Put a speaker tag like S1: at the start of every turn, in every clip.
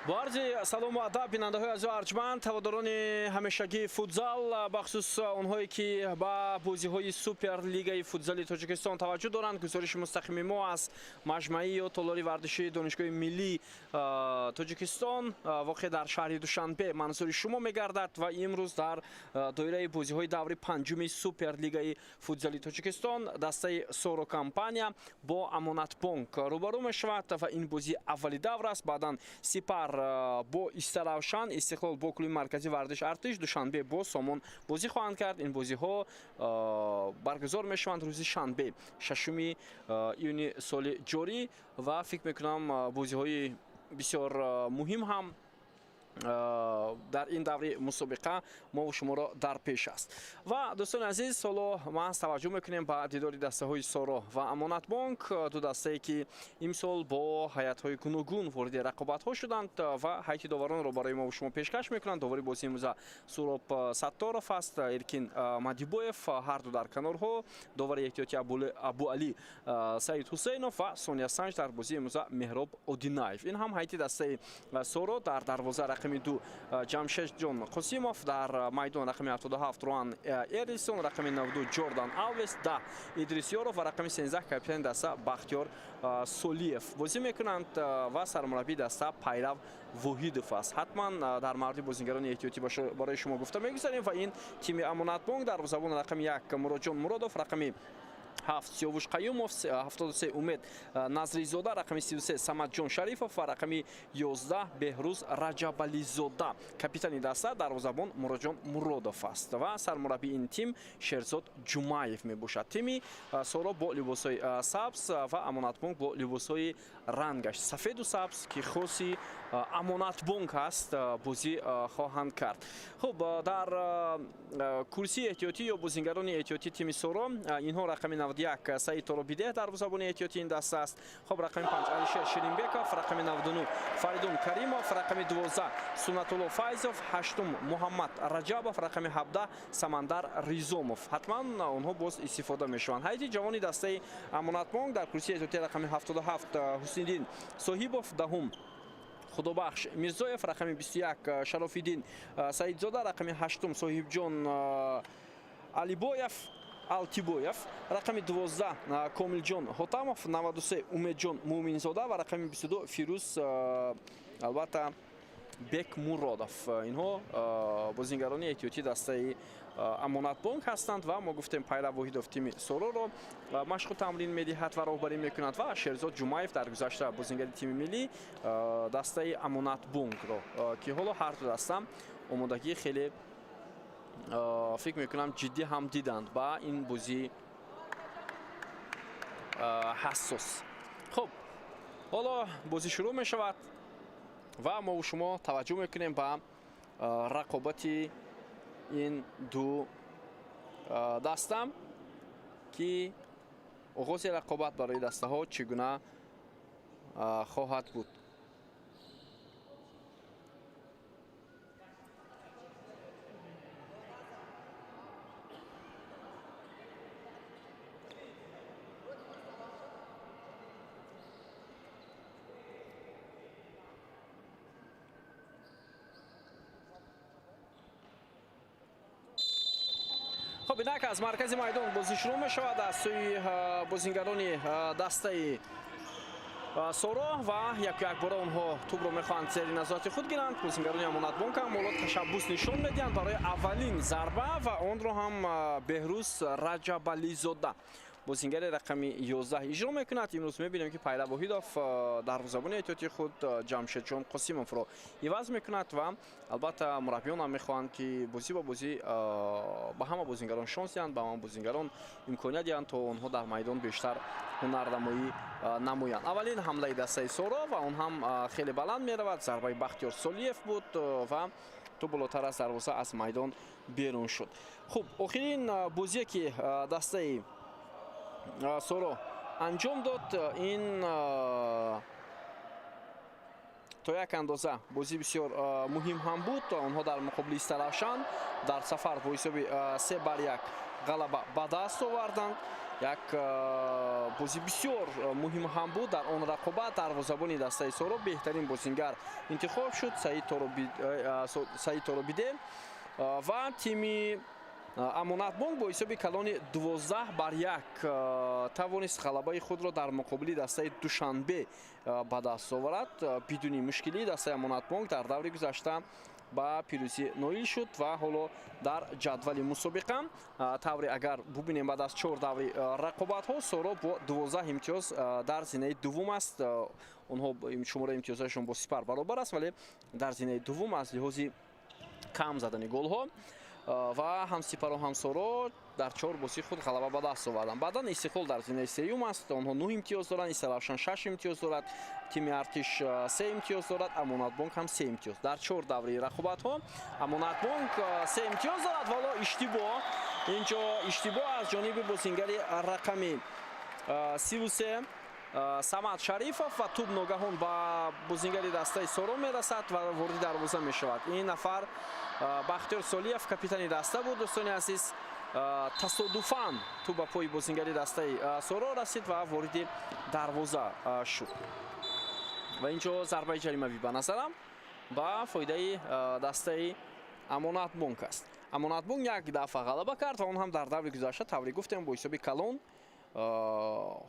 S1: Бо арзи салому адаб, бинандаҳои азизу арҷманд, ҳаводорони ҳамешагии футзал, бахусус онҳое, ки ба бозиҳои Суперлигаи футзали Тоҷикистон таваҷҷӯҳ доранд. Гузориши мустақими мо аз маҷмаӣ ё толори варзишии Донишгоҳи миллии Тоҷикистон, воқеъ дар шаҳри Душанбе, манзури шумо мегардад ва имрӯз дар доираи бозиҳои даври панҷуми Суперлигаи футзали Тоҷикистон дастаи Соро Компания бо Амонатбонк рӯбарӯ мешавад ва ин бозӣ аввали давр аст. Баъдан Сипар бо Истаравшан, Истиқлол бо клуби марказии варзиш Артиш, Душанбе бо Сомон бозӣ хоҳанд кард. Ин бозиҳо баргузор мешаванд рӯзи шанбе, 6 июни соли ҷорӣ, ва фикр мекунам, бозиҳои бисёр муҳим ҳам дар ин даври мусобиқа мову шуморо дар пеш аст. Ва, дӯстони азиз, ҳоло маҳз таваҷҷӯҳ мекунем ба дидори дастаҳои Соро ва Амонатбонк, ду дастае, ки имсол бо ҳайатҳои гуногун вориди рақобатҳо шуданд, ва ҳайати доваронро барои мову шумо пешкаш мекунанд. Довари бозии имрӯза Суроб Сатторов аст, Эркин Мадибоев ҳарду дар канорҳо, довари эҳтиёти Абуалӣ Саид Ҳусейнов ва Сония Санҷ дар бозии имрӯза Меҳроб Одинаев. Ин ҳам ҳайати дастаи Соро: дар дарвоза рақами 2 Ҷамшедҷон Қосимов, дар майдон рақами 77 Руан Эрисон, рақами 92 Ҷордан Алвес, 10 Идрис Ёров ва рақами 13 капитани даста Бахтиёр Солиев бозӣ мекунанд ва сармураббии даста Пайрав Воҳидов аст. Ҳатман дар мавриди бозигарони эҳтиётӣ барои шумо гуфта мегузарем. Ва ин тими Амонатбонк: дарвозабон рақами 1 Муроҷон Муродов, рақами 7 Сиёвуш Қаюмов, 73 Умед Назризода, рақами 33 Самадҷон Шарифов ва рақами 11 Беҳрӯз Раҷабализода. Капитани даста, дарвозабон Муроҷон Муродов аст ва сармураббии ин тим Шерзод Ҷумаев мебошад. Тими Соро бо либосҳои сабз ва Амонатбонк бо либосҳои рангаш сафеду сабз, ки хоси Амонатбонк аст, бозӣ хоҳанд кард. Хуб, дар курсии эҳтиётӣ ё бозингарони эҳтиётии тими Соро инҳо: рақами 91 Саид Торобидеҳ дарвозабони эҳтиётии ин даста аст. Хуб, рақами 5 Алишер Ширинбеков, рақами 99 Фаридун Каримов, рақами 12 Суннатулло Файзов, ҳаштум Муҳаммад Раҷабов, рақами 17 Самандар Ризомов. Ҳатман онҳо боз истифода мешаванд. Ҳайати ҷавони дастаи Амонатбонк: дар курсии эҳтиётии рақами 77 Ҳусниддин Соҳибов, 10-ум Худобахш Мирзоев, рақами 21 Шарофиддин Саидзода, рақами ҳаштум Соҳибҷон Алибоев Алтибоев, рақами 12 Комилҷон Ҳотамов, 93 Умедҷон Муъминзода ва рақами 22 Фирӯз, албатта, Бекмуродов. Инҳо бозингарони эҳтиётии дастаи Амонатбонк ҳастанд. Ва мо гуфтем, Пайрав Воҳидов тими Сороро машқу тамрин медиҳад ва роҳбарӣ мекунад ва Шерзод Ҷумаев, дар гузашта бозингари тими миллӣ, дастаи Амонатбонкро, ки ҳоло ҳарду даста омодагии хеле, фикр мекунам, ҷиддӣ ҳам диданд ба ин бозии ҳассос. Хуб, ҳоло бозӣ шурӯъ мешавад ва мову шумо таваҷҷӯҳ мекунем ба рақобати ин ду даста, ки оғози рақобат барои дастаҳо чӣ гуна хоҳад буд. Хуб, инак аз маркази майдон бозӣ шурӯъ мешавад аз сӯи бозингарони дастаи Соро ва яку якбора онҳо тӯбро мехоҳанд зери назорати худ гиранд. Бозингарони Амонатбонк ҳам ҳоло ташаббус нишон медиҳанд барои аввалин зарба ва онро ҳам Беҳрӯз Раҷабализода, бозингари рақами 11, иҷро мекунад. Имрӯз мебинем, ки Пайрав Воҳидов дарвозабони эҳтиётии худ Ҷамшедҷон Қосимовро иваз мекунад ва албатта мураббиён ҳам мехоҳанд, ки бозӣ ба бозӣ ба ҳама бозингарон шонс диҳанд, ба ҳама бозингарон имконият диҳанд, то онҳо дар майдон бештар ҳунарнамоӣ намоянд. Аввалин ҳамлаи дастаи Соро ва он ҳам хеле баланд меравад. Зарбаи Бахтиёр Солиев буд ва тӯб болотар аз дарвоза аз майдон берун шуд. Хуб, охирин бозие, ки дастаи Соро анҷом дод, ин то як андоза бозӣ бисёр муҳим ҳам буд. Онҳо дар муқобили Истаравшан дар сафар бо ҳисоби 3-1 ғалаба ба даст оварданд. Як бозӣ бисёр муҳим ҳам буд. Дар он рақобат дарвозабони дастаи Соро беҳтарин бозингар интихоб шуд, Саид Торобиде, ва тими Амонатбонк бо ҳисоби калони 12-1 тавонист ғалабаи худро дар муқобили дастаи Душанбе ба даст оварад. Бидуни мушкилӣ дастаи Амонатбонк дар даври гузашта ба пирӯзӣ ноил шуд ва ҳоло дар ҷадвали мусобиқа, тавре агар бубинем, баъд аз 4 даври рақобатҳо Соро бо 12 имтиёз дар зинаи дуввум аст. Онҳо шумораи имтиёзҳояшон бо Сипар баробар аст, вале дар зинаи дуввум аз лиҳози кам задани голҳо, ва ҳам Сипару ҳам Соро дар 4 бозии худ ғалаба ба даст оварданд. Баъдан Истиқлол дар зинаи сеюм аст, онҳо 9 имтиёз доранд, Истаравшан 6 имтиёз дорад, тими Артиш 3 имтиёз дорад, Амонатбонк ҳам 3 имтиёз. Дар 4 даври рақобатҳо Амонатбонк 3 имтиёз дорад. Вало иштибоҳ, инҷо иштибоҳ аз ҷониби бозингари рақами 33 Самад Шарифов, ва тӯб ногаҳон ба бозингари дастаи Соро мерасад ва вориди дарвоза мешавад. Ин нафар Бахтиёр Солиев, капитани даста буд. Дӯстони азиз, тасодуфан тӯб ба пои бозингари дастаи Соро расид ва вориди дарвоза шуд. Ва инҷо зарбаи ҷаримавӣ ба назарам ба фоидаи дастаи Амонатбонк аст. Амонатбонк як дафъа ғалаба кард ва он ҳам дар даври гузашта, тавре гуфтем, бо ҳисоби калон.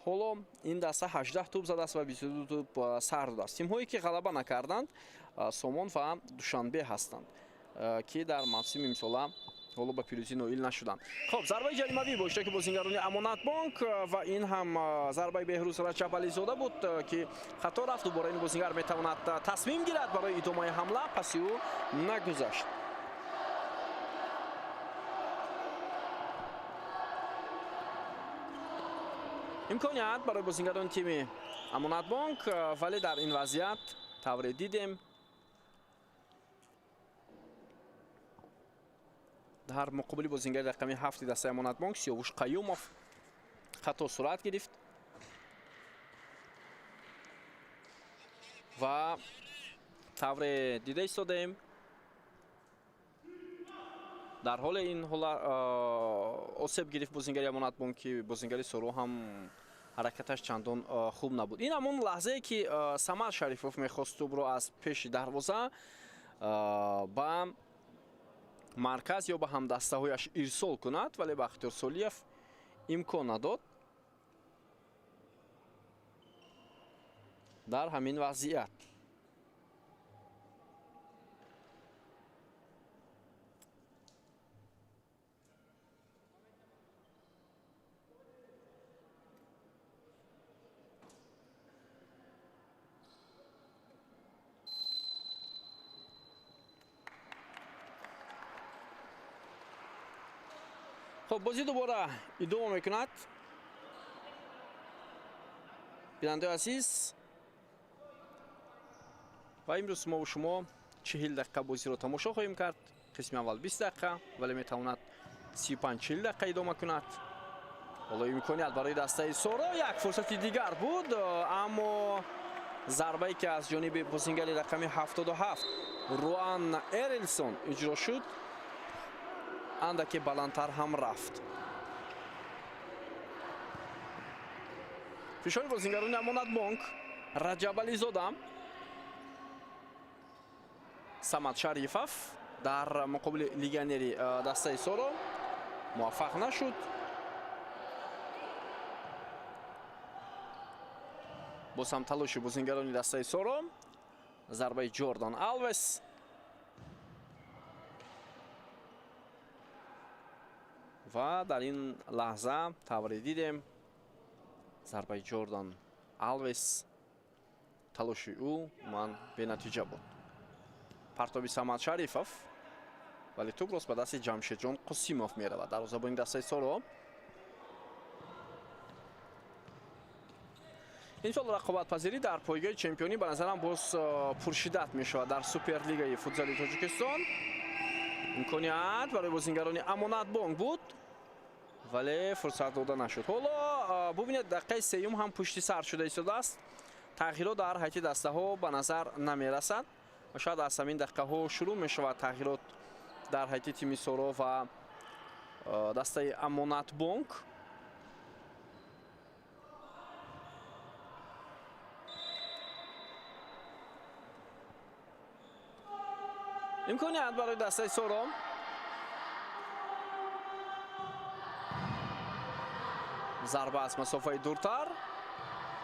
S1: Ҳоло ин даста 18 тӯб задааст ва 22 тӯб сар додааст. Тимҳое ки ғалаба накарданд, Сомон ва Душанбе ҳастанд, ки дар мавсими имсола ҳоло ба пирӯзӣ ноил нашуданд. Хоб, зарбаи ҷаримавӣ бо иштироки бозингарони Амонатбонк, ва ин ҳам зарбаи Беҳрӯз Раҷабализода буд, ки хато рафт. Дубора ин бозингар метавонад тасмим гирад барои идомаи ҳамла, паси ӯ нагузашт. Имконият барои бозингарони тими Амонатбонк, вале дар ин вазъият тавре дидем, дар муқобили бозингари рақами 7 дастаи Амонатбонк Сиёвуш Қаюмов хато сурат гирифт ва тавре дида истодаем, дар ҳоле ин ҳола осеб гирифт бозингари Амонатбонк, ки бозингари Соро ҳам ҳаракаташ чандон хуб набуд. Ин ҳамон лаҳзае ки Самад Шарифов мехост тӯбро аз пеши дарвоза ба марказ ё ба ҳамдастаҳояш ирсол кунад, вале Бахтиёр Солиев имкон надод. Дар ҳамин вазъият хоб, бозӣ дубора идома мекунад. Бинандаи азиз, ва имрӯз мо шумо 40 дақиқа бозиро тамошо хоҳем кард. Қисми аввал 20 дақиқа, вале метавонад 35-40 дақиқа идома кунад. Ҳоло имконият барои дастаи Соро, як фурсати дигар буд, аммо зарбае ки аз ҷониби бозингари рақами 77 Руан Эрилсон иҷро шуд, андаке баландтар ҳам рафт. Фишори бозингарони Амонатбонк, Раҷабализода, Самад Шарифов дар муқобили легионери дастаи Соро муваффақ нашуд. Боз ҳам талоши бозингарони дастаи Соро, зарбаи Ҷордан Алвес ва дар ин лаҳза тавре дидем, зарбаи Ҷордан Алвес, талоши ӯ ман бенатиҷа буд. Партоби Самад Шарифов, вале тӯб рост ба дасти Ҷамшедҷон Қосимов меравад, дарвозабони дастаи Соро. Ин сол рақобатпазирӣ дар пойгоҳи чемпионӣ ба назарам боз пуршиддат мешавад дар Суперлигаи футзали Тоҷикистон. Имконият барои бозингарони Амонатбонк буд, вале фурсат дода нашуд. Ҳоло бубинед, дақиқаи сеюм ҳам пушти сар шуда истодааст. Тағйирот дар ҳайати дастаҳо ба назар намерасад ва шояд аз ҳамин дақиқаҳо шурӯъ мешавад тағйирот дар ҳайати тими Соро ва дастаи Амонатбонк. Имконият барои дастаи Соро. Зарба аз масофаи дуртар.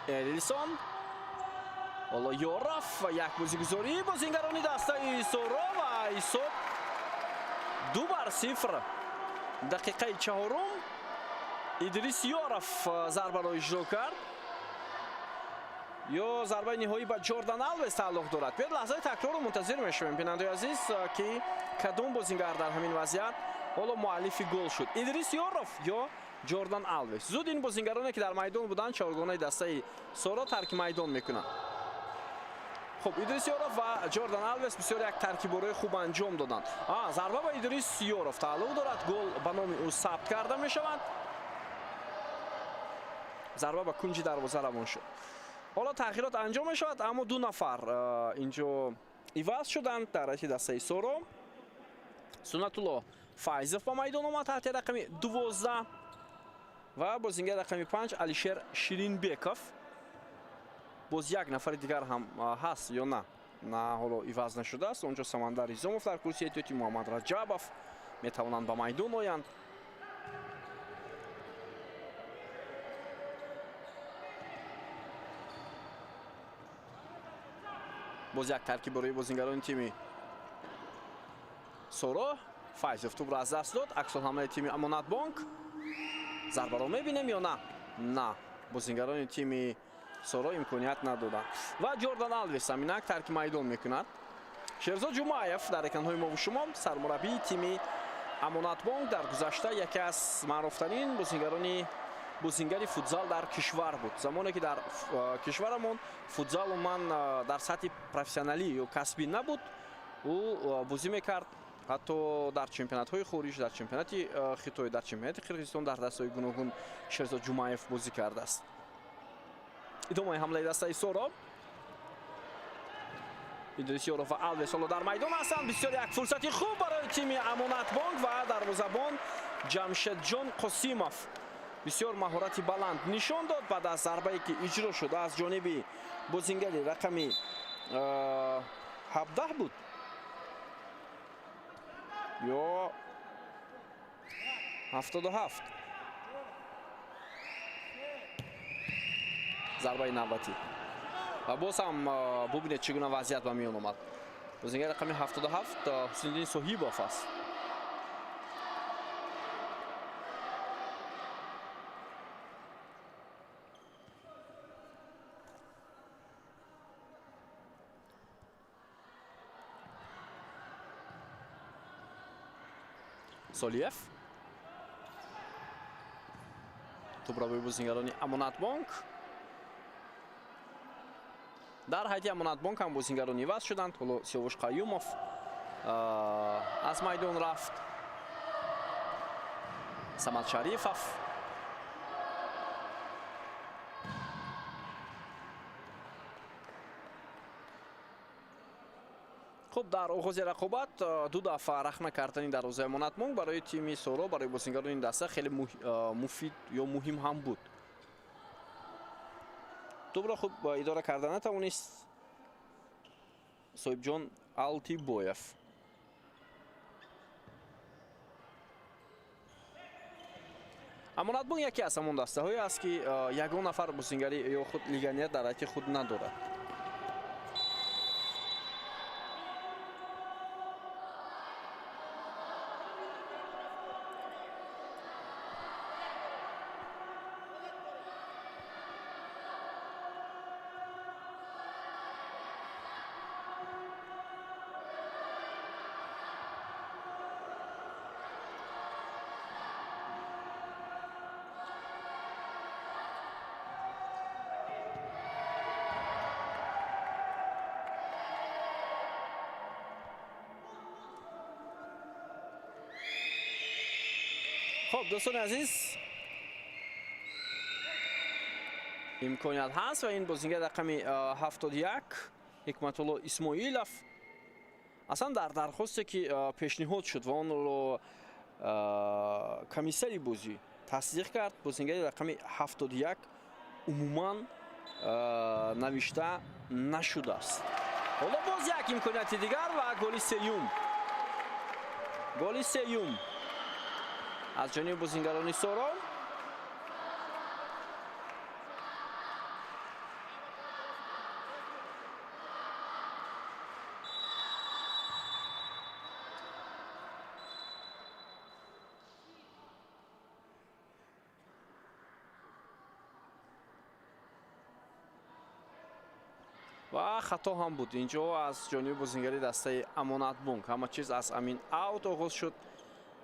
S1: Элилсон. Ҳоло Ёров ва як бозигузорӣ бозингарони дастаи Соро ва ҳисоб 2-0. Дақиқаи чаҳорум Идрис Ёров зарбаро иҷро кард. Ё зарбаи ниҳоӣ ба Ҷордан Алвес тааллуқ дорад. Биёед, лаҳзаи такрорро мунтазир мешавем, бинандаи азиз, ки кадом бозингар дар ҳамин вазъият ҳоло муаллифи гол шуд. Идрис Ёров ё Ҷордан Алвес. Зуд ин бозингароне, ки дар майдон буданд, чоргонаи дастаи Соро, тарки майдон мекунанд. Хуб, Идрис Ёров ва Ҷордан Алвес бисёр як таркиборои хуб анҷом доданд. Зарба ба Идрис Ёров тааллуқ дорад, гол ба номи ӯ сабт карда мешавад. Зарба ба кунҷи дарвоза равон шуд. Ҳоло тағйирот анҷом мешавад, аммо ду нафар инҷо иваз шуданд дар ҳайати дастаи Соро. Суннатулло Файзов ба майдон омад таҳти рақами 12 ва бозингар рақами 5 Алишер Ширинбеков. Боз як нафари дигар ҳам ҳаст ё на? На, ҳоло иваз нашудааст. Онҷо Самандар Изомов дар курсии эҳтиётӣ, Муҳаммад Раҷабов метавонанд ба майдон оянд. Боз як таркиб барои бозингарони тими Соро. Файзов тӯбро аз даст дод. Аксулҳамлаи тими Амонатбонк. Зарбаро мебинем ё на? На, бозингарони тими Соро имконият надоданд ва Ҷордан Алвес ҳаминак тарки майдон мекунад. Шерзод Ҷумаев дар экранҳои мову шумо, сармураббии тими Амонатбонк, дар гузашта яке аз маъруфтарин бозингарони бозингари футзал дар кишвар буд. Замоне ки дар кишварамон футзал умуман дар сатҳи профессионалӣ ё касбӣ набуд, ӯ бозӣ мекард ҳатто дар чемпионатҳои хориҷ, дар чемпионати Хитой, дар чемпионати Қирғизистон, дар дастаҳои гуногун Шерзод Ҷумаев бозӣ кардааст. Идомаи ҳамлаи дастаи Соро. Идрис Ёров ва Алвес ҳоло дар майдон ҳастанд. Бисёр як фурсати хуб барои тими Амонатбонк ва дарвозабон Ҷамшедҷон Қосимов бисёр маҳорати баланд нишон дод. Баъд аз зарбае, ки иҷро шуд аз ҷониби бозингари рақами 17 буд ё 77. Зарбаи навбатӣ ва боз ҳам бубинед, чӣ гуна вазъият ба миён омад. Бозингари рақами 77 Ҳусиниддин Соҳибов аст. Солиев тӯбро ба бозингарони Амонатбонк. Дар ҳайати Амонатбонк ҳам бозингарон иваз шуданд. Ҳоло Сиёвуш Қаюмов аз майдон рафт. Самад Шарифов. Хуб, дар оғози рақобат ду дафъа рахна кардани дарвозаи Амонатбонк барои тими Соро, барои бозингарони даста хеле муфид ё муҳим ҳам буд. Тӯбро хуб идора карда натавонист Соҳибҷон Алтибоев. Амонатбонк яке аз ҳамон дастаҳое аст, ки ягон нафар бозингарӣ ё худ легионер дар ҳайати худ надорад. Хуб, дӯстони азиз, имконият ҳаст ва ин бозингар рақами 71 Ҳикматулло Исмоилов аслан дар дархосте, ки пешниҳод шуд ва онро комиссари бозӣ тасдиқ кард, бозингари рақами 71 умуман навишта нашудааст. Ҳоло боз як имконияти дигар ва голи сеюм. Голи сеюм аз ҷониби бозингарони Соро. Ва хато ҳам буд инҷо аз ҷониби бозингари дастаи Амонатбонк. Ҳама чиз аз амин аут оғоз шуд.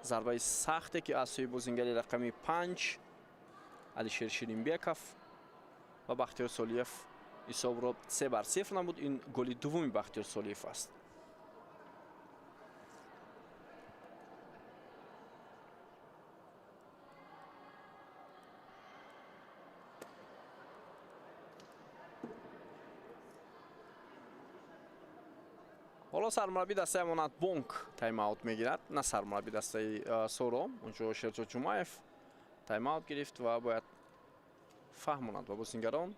S1: Зарбаи сахте, ки аз сӯи бозингари рақами 5 Алишер Ширинбеков ва Бахтиёр Солиев ҳисобро 3-0 намуд. Ин голи дуввуми Бахтиёр Солиев аст. Ҳоло сармурабби дастаи Амонатбонк тайм-аут мегирад, на сармурабби дастаи Соро. Унҷо Шерзод Ҷумаев тайм-аут гирифт ва бояд фаҳмонад ба бозингарон.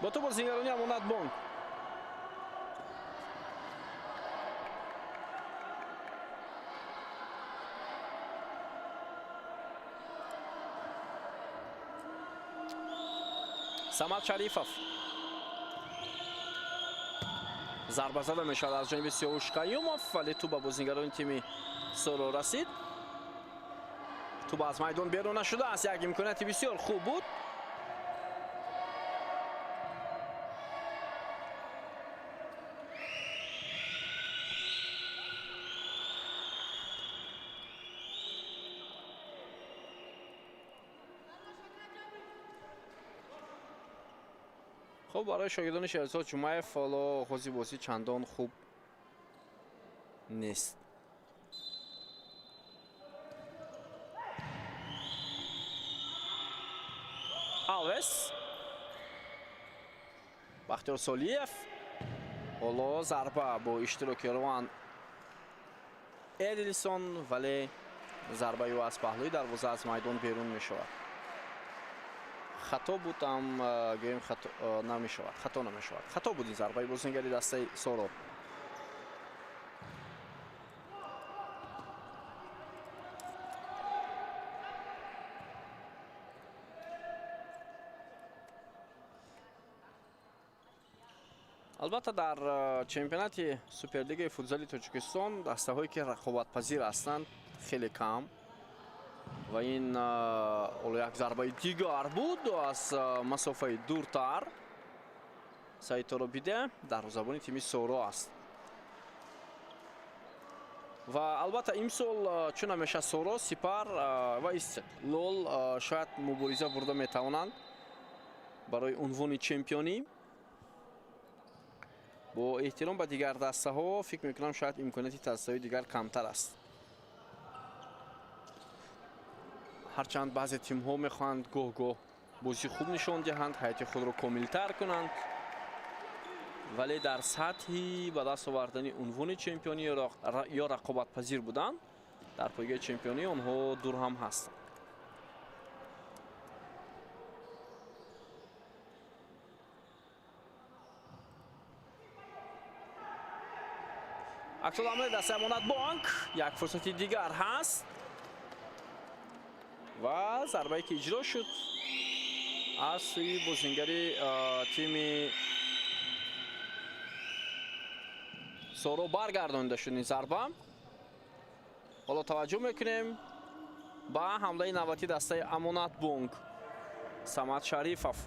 S1: Бо ту бозингарони Амонатбонк. Самад Шарифов, зарба зада мешавад аз ҷониби Сиёвуш Қаюмов, вале тӯб ба бозингарони тими Соро расид. Тӯб аз майдон берун нашудааст. Як имконияти бисёр хуб буд. Хуб, барои шогирдони Шерзод Ҷумаев ҳоло оғози бозӣ чандон хуб нест. Алвес, Бахтиёр Солиев, ҳоло зарба бо иштироки Рован Эдилсон, вале зарбаи ӯ аз паҳлӯи дарвоза аз майдон берун мешавад. Хато буд ам, гӯем, хато намешавад, хато намешавад, хато буд ин зарбаи бозингари дастаи Соро. Албатта, дар чемпионати Суперлигаи футзали Тоҷикистон дастаҳое, ки рақобатпазир ҳастанд, хеле кам. Ва ин ҳоло як зарбаи дигар буд аз масофаи дуртар. Саид Торобиде дарвозабони тими Соро аст. Ва албатта, имсол чун ҳамеша Соро, Сипар ва Истиқлол шояд мубориза бурда метавонанд барои унвони чемпионӣ. Бо эҳтиром ба дигар дастаҳо, фикр мекунам, шояд имконияти дастаҳои дигар камтар аст. Ҳарчанд баъзе тимҳо мехоҳанд гоҳ-гоҳ бозӣ хуб нишон диҳанд, ҳайати худро комилтар кунанд, вале дар сатҳи ба даст овардани унвони чемпионӣ ё рақобатпазир будан дар пойгаи чемпионӣ онҳо дур ҳам ҳастанд. Аксуламали дастаи Амонатбонк, як фурсати дигар ҳаст ва зарбае, ки иҷро шуд аз сӯи бозингари тими Соро, баргардонида шуд ин зарба. Ҳоло таваҷҷӯҳ мекунем ба ҳамлаи навбатии дастаи Амонатбонк. Самад Шарифов.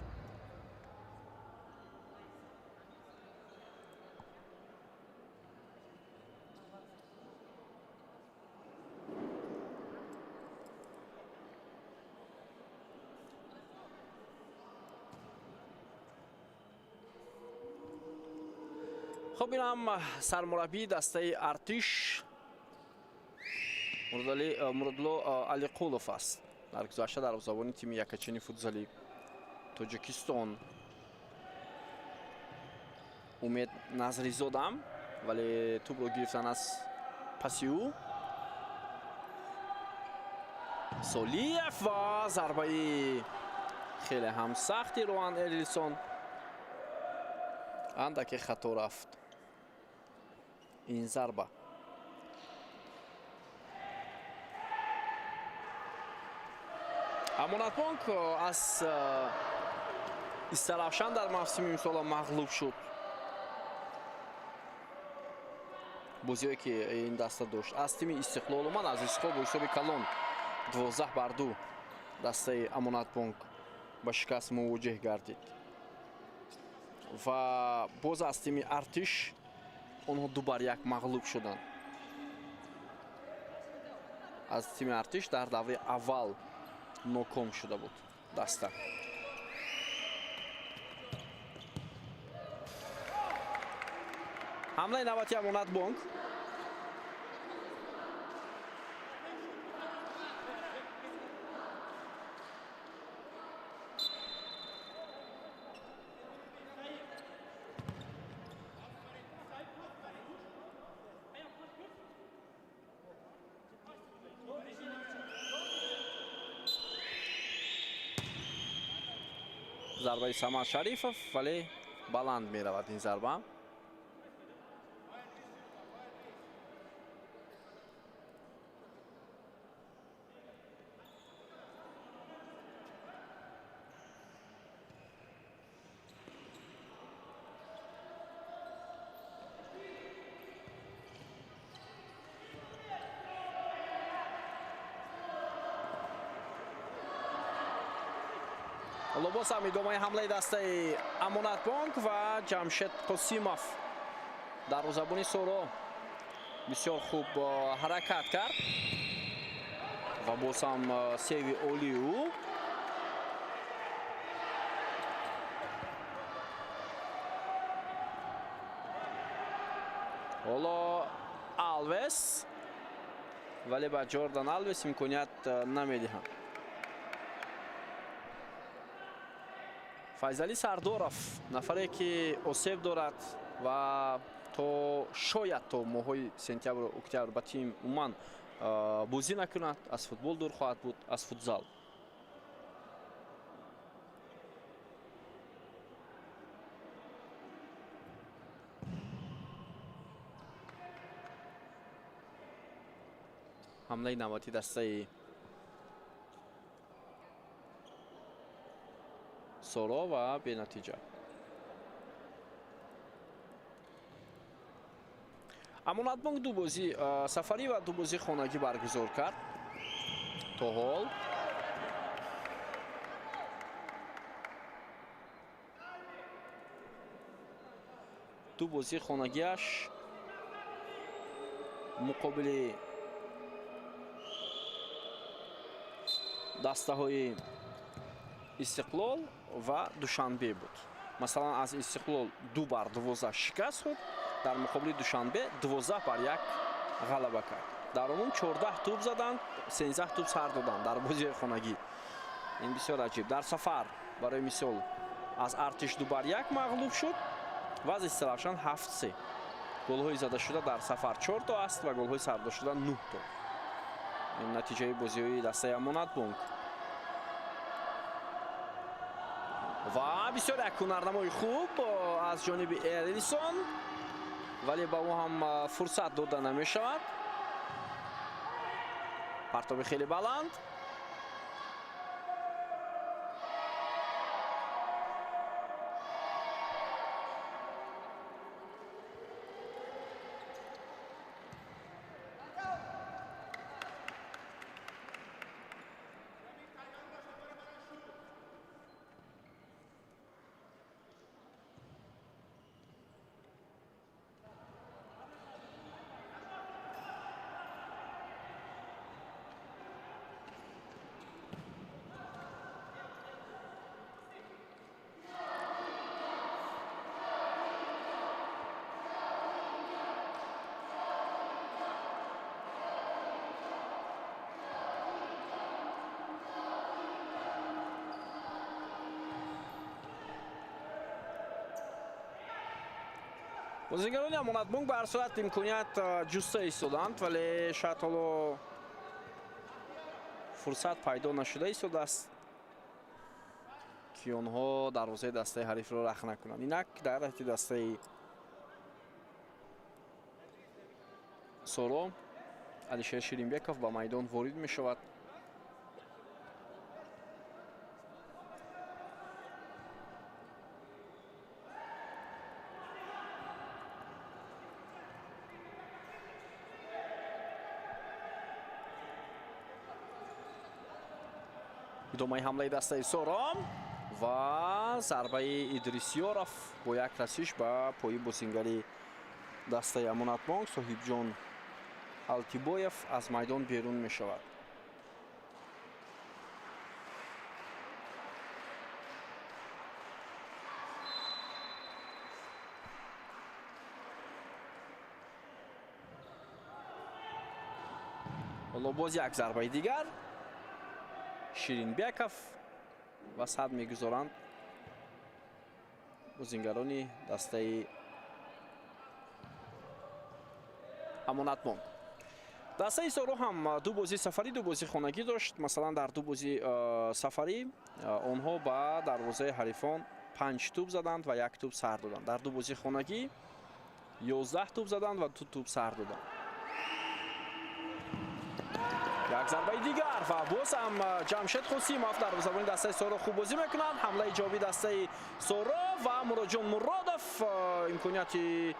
S1: Хуб, инам сармураббии дастаи Артиш. Муродло Алиқулов аст. Дар гузашта дарвозабони тими якачини футзали Тоҷикистон Умед Назризодам, вале тӯбро гирифтан аз паси ӯ. Солиев ва зарбаи хеле ҳам сахти Роан Эрлисон андаке хато рафт ин зарба. Амонатбонк аз Истаравшан дар мавсими имсола мағлуб шуд. Бозиҳое ки ин даста дошт аз тими Истиқлол омад, аз Истиқлол бо ҳисоби калон 12-2 дастаи Амонатбонк ба шикаст мувоҷеҳ гардид ва боз аз тими Артиш онҳо 2-1 мағлуб шуданд. Аз тими Артиш дар давраи аввал ноком шуда буд даста. Ҳамлаи навбати Амонатбонк. Зарбаи Самад Шарифов, вале баланд меравад ин зарба. Боз ҳам идомаи ҳамлаи дастаи Амонатбонк ва Ҷамшед Қосимов дарвозабони Соро бисёр хуб ҳаракат кард ва боз ҳам севи олии ӯ. Ҳоло Алвес, вале ба Ҷордан Алвес имконият намедиҳанд. Файзали Сардоров, нафаре ки осеб дорад ва то шояд то моҳҳои сентябру октябр ба тим умуман бозӣ накунад, аз футбол дур хоҳад буд, аз футзал. Ҳамлаи навбати дастаи Соро ва бенатиҷа. Амонатбонк ду бозӣ сафарӣ ва ду бозии хонагӣ баргузор кард то ҳол. Ду бозии хонагиаш муқобили дастаҳои Истиқлол ва Душанбе буд. Масалан, аз Истиқлол 2-12 шикаст хӯрд, дар муқобили Душанбе 12-1 ғалаба кард. Дар умум 14 тӯб заданд, 13 тӯб сар доданд дар бозиҳои хонагӣ. Ин бисёр аҷиб. Дар сафар барои мисол аз Артиш 2-1 мағлуб шуд ва аз Истаравшан 7-3. Голҳои задашуда дар сафар 4 то аст ва голҳои сардошуда 9 то. Ин натиҷаи бозиҳои дастаи Амонатбонк. Ва бисёр як ҳунарнамои хуб аз ҷониби Эрлисон, вале ба ӯ ҳам фурсат дода намешавад. Партоби хеле баланд. Бозигарони Амонатбонк ба ҳар сурат имконият ҷуста истоданд, вале шояд ҳоло фурсат пайдо нашуда истодааст, ки онҳо дарвозаи дастаи ҳарифро рах накунанд. Инак дар ҳайати дастаи Соро Алишер Ширинбеков ба майдон ворид мешавад. Идомаи ҳамлаи дастаи Сором ва зарбаи Идрисёров бо як расиш ба пои бозингари дастаи Амонатбонк Соҳибҷон Алтибоев аз майдон берун мешавад. Ҳоло боз як зарбаи дигар Ширинбеков ва сад мегузоранд бозингарони дастаи Амонатбонк. Дастаи Соро ҳам ду бозии сафарӣ, ду бозии хонагӣ дошт. Масалан, дар ду бозии сафарӣ онҳо ба дарвозаи ҳарифон 5 тӯб заданд ва 1 тӯб сар доданд. Дар ду бозии хонагӣ 11 тӯб заданд ва 2 тӯб сар доданд. Як зарбаи дигар ва боз ҳам Ҷамшед Қосимов дарвозабони дастаи Соро хуб бозӣ мекунад. Ҳамлаи ҷавобии дастаи Соро ва Муроҷон Муродов имконияти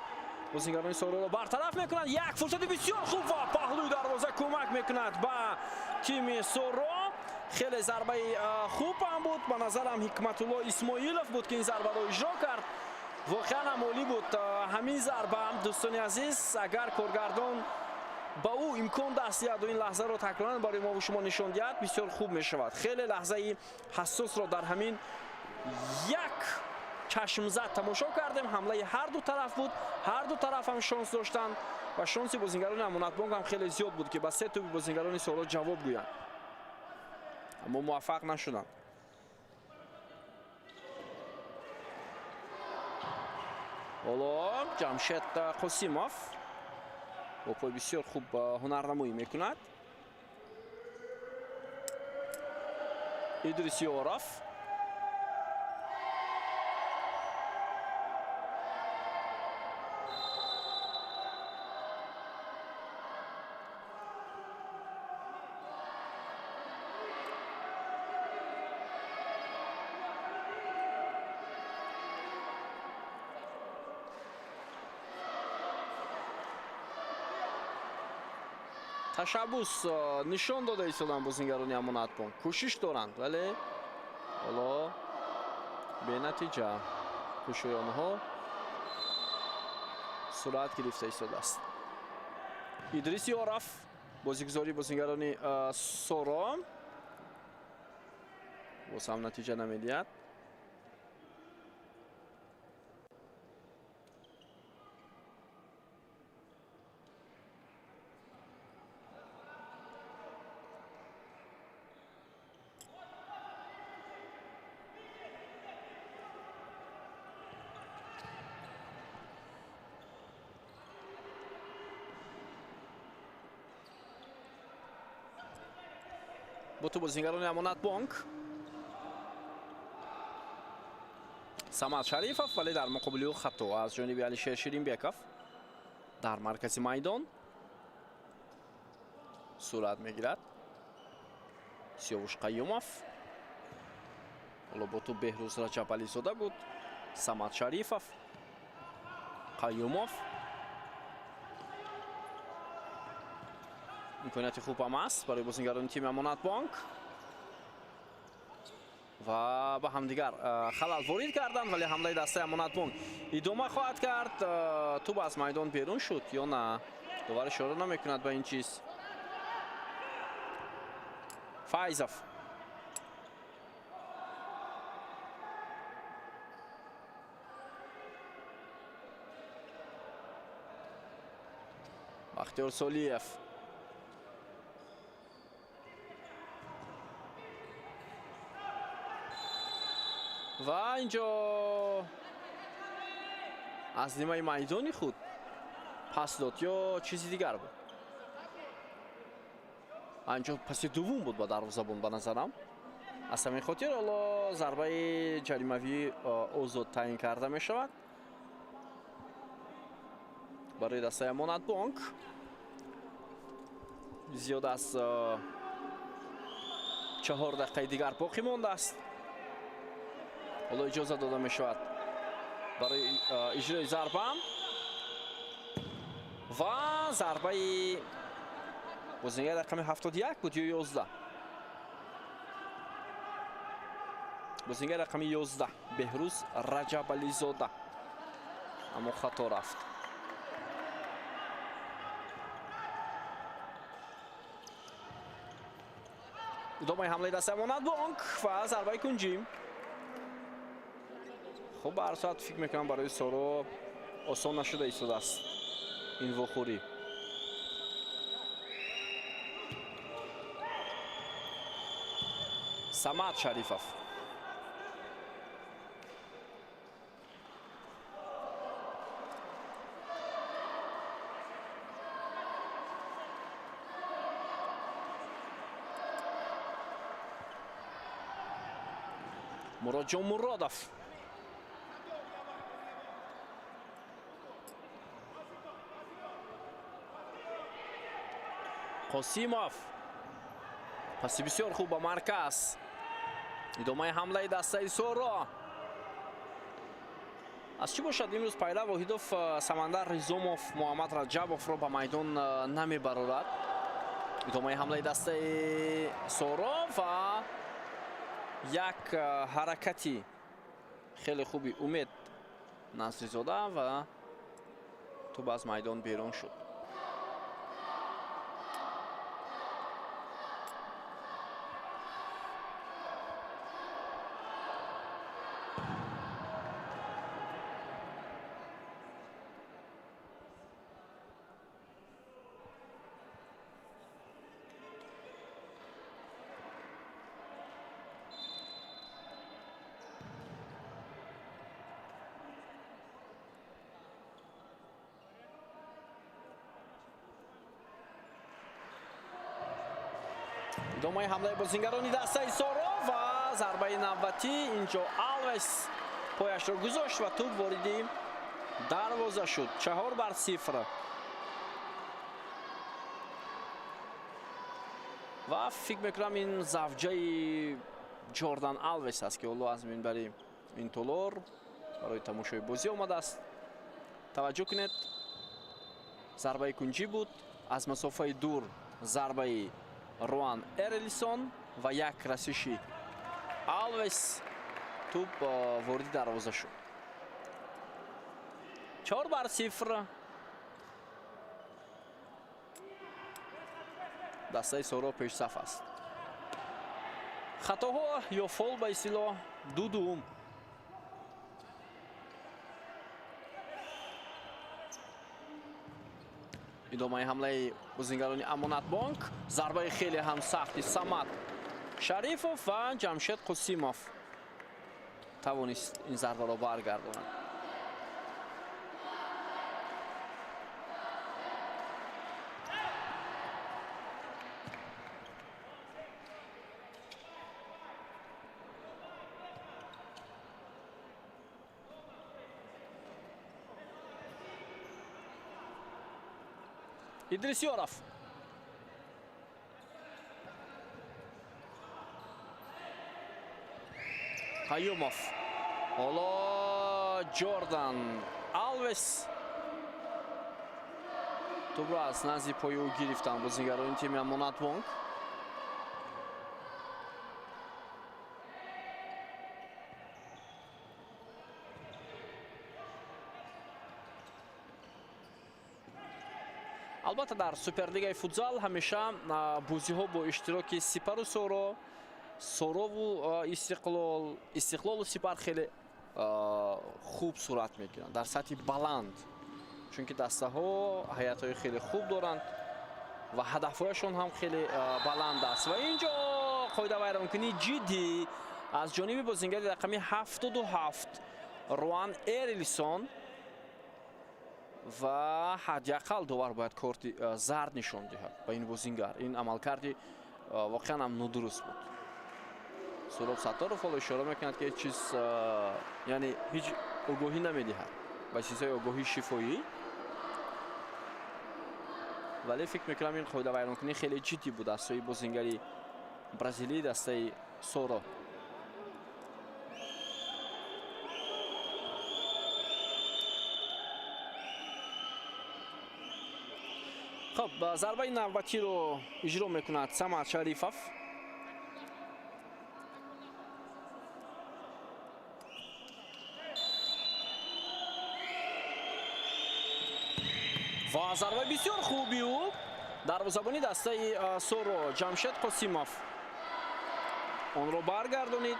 S1: бозингарони Сороро бартараф мекунад. Як фурсати бисёр хуб ва паҳлӯи дарвоза кӯмак мекунад ба тими Соро. Хеле зарбаи хуб ҳам буд. Ба назарам Ҳикматулло Исмоилов буд, ки ин зарбаро иҷро кард. Воқеан ҳам олӣ буд ҳамин зарба, дӯстони азиз. Агар коргардон ба ӯ имкон даст диҳад ва ин лаҳзаро такроран барои мо шумо нишон диҳад, бисёр хуб мешавад. Хеле лаҳзаи ҳассосро дар ҳамин як чашмзад тамошо кардем. Ҳамлаи ҳар ду тараф буд, ҳар ду тараф ҳам шонс доштанд ва шонси бозингарони Амонатбонк ҳам хеле зиёд буд, ки ба се тӯби бозингарони Соро ҷавоб гӯянд, аммо муваффақ нашуданд. Ҳоло Ҷамшед Қосимов бо пой бисёр хуб ҳунарнамоӣ мекунад. Идрис Ёров ташаббус нишон дода истоданд бозингарони Амонатбонк. Кӯшиш доранд, вале ҳоло бенатиҷа кӯшиши онҳо сурат гирифта истодааст. Идрис Ёров бозигузории бозингарони Соро боз ҳам натиҷа намедиҳад. Бо ту бозингарони Амонатбонк Самад Шарифов, вале дар муқобили ӯ хато аз ҷониби Алишер Ширинбеков дар маркази майдон сурат мегирад. Сиёвуш Қаюмов ҳоло бо ту Беҳрӯз Раҷабализода буд. Самад Шарифов, Қаюмов имконияти хуб ҳам аст барои бозингарони тими Амонатбонк ва ба ҳамдигар халал ворид карданд, вале ҳамлаи дастаи Амонатбонк идома хоҳад кард. Тӯб аз майдон берун шуд ё на? Довар ишора намекунад ба ин чиз. Файзов Бахтиёр Солиев ва инҷо Аз нимаи майдони худ пас дод ё чизи дигар буд? Анҷо паси дуввум буд ба дарвозабон, ба назарам. Аз ҳамин хотир ҳоло зарбаи ҷаримавӣ озод таъин карда мешавад барои дастаи Амонатбонк. Зиёд аз 4 дақиқаи дигар боқӣ мондааст. Ҳоло иҷоза дода мешавад барои иҷрои зарба ва зарбаи бозингари рақами 71 буд ё 11, бозингари рақами 11 Беҳрӯз Раҷабализода, аммо хато рафт. Идомаи ҳамлаи дастаи Амонатбонк ва зарбаи кунҷӣ. Хуб, ба ҳар соат фикр мекунам, барои Соро осон нашуда истодааст ин вохӯрӣ. Самад Шарифов, Муродҷон Муродов, Қосимов, паси бисёр хуб ба марказ. Идомаи ҳамлаи дастаи Соро. Аз чӣ бошад, имрӯз Пайрав Воҳидов Самандар Ризомов, Муҳаммад Раҷабовро ба майдон намебарорад. Идомаи ҳамлаи дастаи Соро ва як ҳаракати хеле хуби Умед Насризода ва тӯб аз майдон берун шуд. Идомаи ҳамлаи бозингарони дастаи Соро ва зарбаи навбатӣ. Инҷо Алвес пояшро гузошт ва тӯб вориди дарвоза шуд. 4-0. Ва фикр мекунам, ин завҷаи Ҷордан Алвес аст, ки ҳоло аз минбари ин толор барои тамошои бозӣ омадааст. Таваҷҷӯҳ кунед, зарбаи кунҷӣ буд, аз масофаи дур зарбаи Руан Эрлисон ва як расиши Алвес, тӯб вориди дарвоза шуд. 4-0. Дастаи Соро пешсаф аст. Хатоҳо ё фол ба истилоҳ ду дуум. Идомаи ҳамлаи бозингарони Амонатбонк, зарбаи хеле ҳам сахти Самад Шарифов ва Ҷамшед Қосимов тавонист ин зарбаро баргардонад. Идрисёров, Қаюмов, ҳоло Ҷордан Алвес, тӯбро аз назди пои ӯ гирифтанд бозингарони тими Амонатбонк. Албатта, дар Суперлигаи футзал ҳамеша бозиҳо бо иштироки Сипару Соро, Сорову Истиқлол, Истиқлолу Сипар хеле хуб сурат мегиранд, дар сатҳи баланд, чунки дастаҳо ҳайатҳои хеле хуб доранд ва ҳадафҳояшон ҳам хеле баланд аст. Ва ин ҷо қоидавайронкунии ҷиддӣ аз ҷониби бозингари рақами 77 Руан Эрилсон. Ва ҳадди ақал довар бояд корти зард нишон диҳад ба ин бозингар. Ин амалкарди воқеан ҳам нодуруст буд. Суроб Сатторов ҳоло ишора мекунад, ки ҳеҷ чиз, яъне ҳеҷ огоҳӣ намедиҳад ба чизҳои огоҳии шифоӣ, вале фикр мекунам, ин қоидавайронкунӣ хеле ҷиддӣ буд аз сӯи бозингари бразилии дастаи Соро. Хуб, зарбаи навбатиро иҷро мекунад Самад Шарифов. Ва зарбаи бисёр хуби ӯ, дарвозабони дастаи Соро Ҷамшед Қосимов онро баргардонид.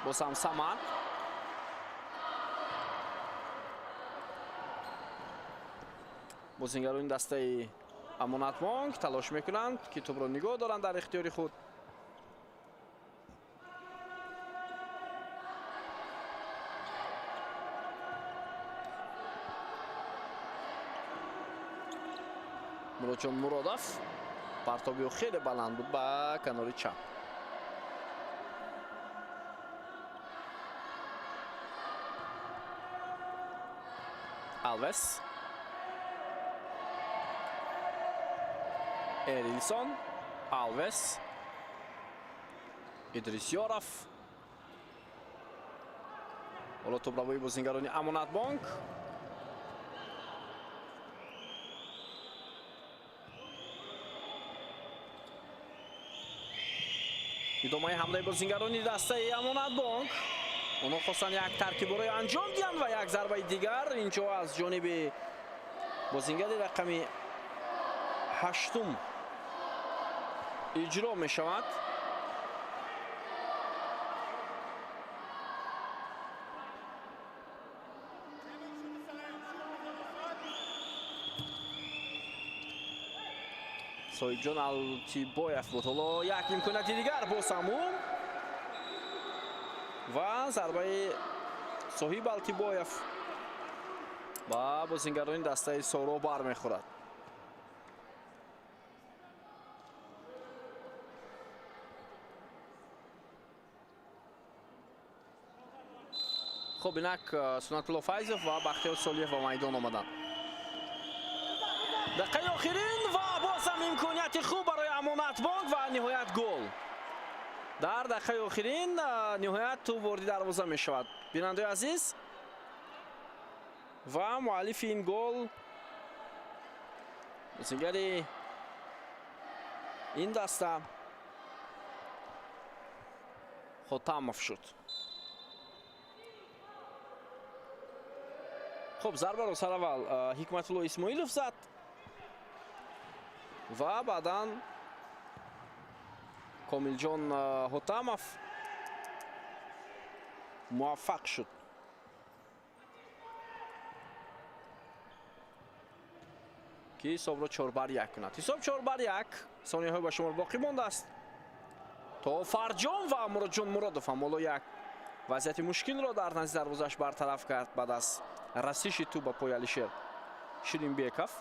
S1: Боз ҳам Самад. Бозингарони дастаи Амонатбонк талош мекунанд, ки тӯбро нигоҳ доранд дар ихтиёри худ. Муродҷон Муродов, партоби ӯ хеле баланд буд ба канори чап. Алвес, Эрилсон, Алвес, Идрисёров. Ҳоло тӯбравои бозингарони Амонатбонк. Идомаи ҳамлаи бозингарони дастаи Амонатбонк. Онҳо хостанд як таркиборо анҷом диҳанд ва як зарбаи дигар инҷо аз ҷониби бозингари рақами ҳаштум иҷро мешавад. Соҳибҷон Алтибоев буд. Ҳоло як имконияти дигар, боз ҳам ӯ ва зарбаи Соҳиб Алтибоев ба бозингарони дастаи Соро бармехӯрад. Хуб, инак Сунатулло Файзов ва Бахтиёр Солиев ба майдон омаданд. Дақиқаи охирин ва боз ҳам имконияти хуб барои Амонатбонк ва ниҳоят гол. Дар дақиқаи охирин ниҳоят тӯб вориди дарвоза мешавад, бинандаои азиз, ва муаллифи ин гол бозингари ин даста Хотамов шуд. Хуб, зарбаро сараввал Ҳикматулло Исмоилов зад ва баъдан Комилҷон Ҳотамов муваффақ шуд, ки ҳисобро 4-1 кунад. Ҳисоб 4-1, сонияҳои ба шумор боқӣ мондааст то фарҷом ва Муродҷон Муродов ҳам ҳоло як вазъияти мушкилро дар назди дарвозааш бартараф кард баъд аз расиши тӯб ба пои Алишер Ширинбеков.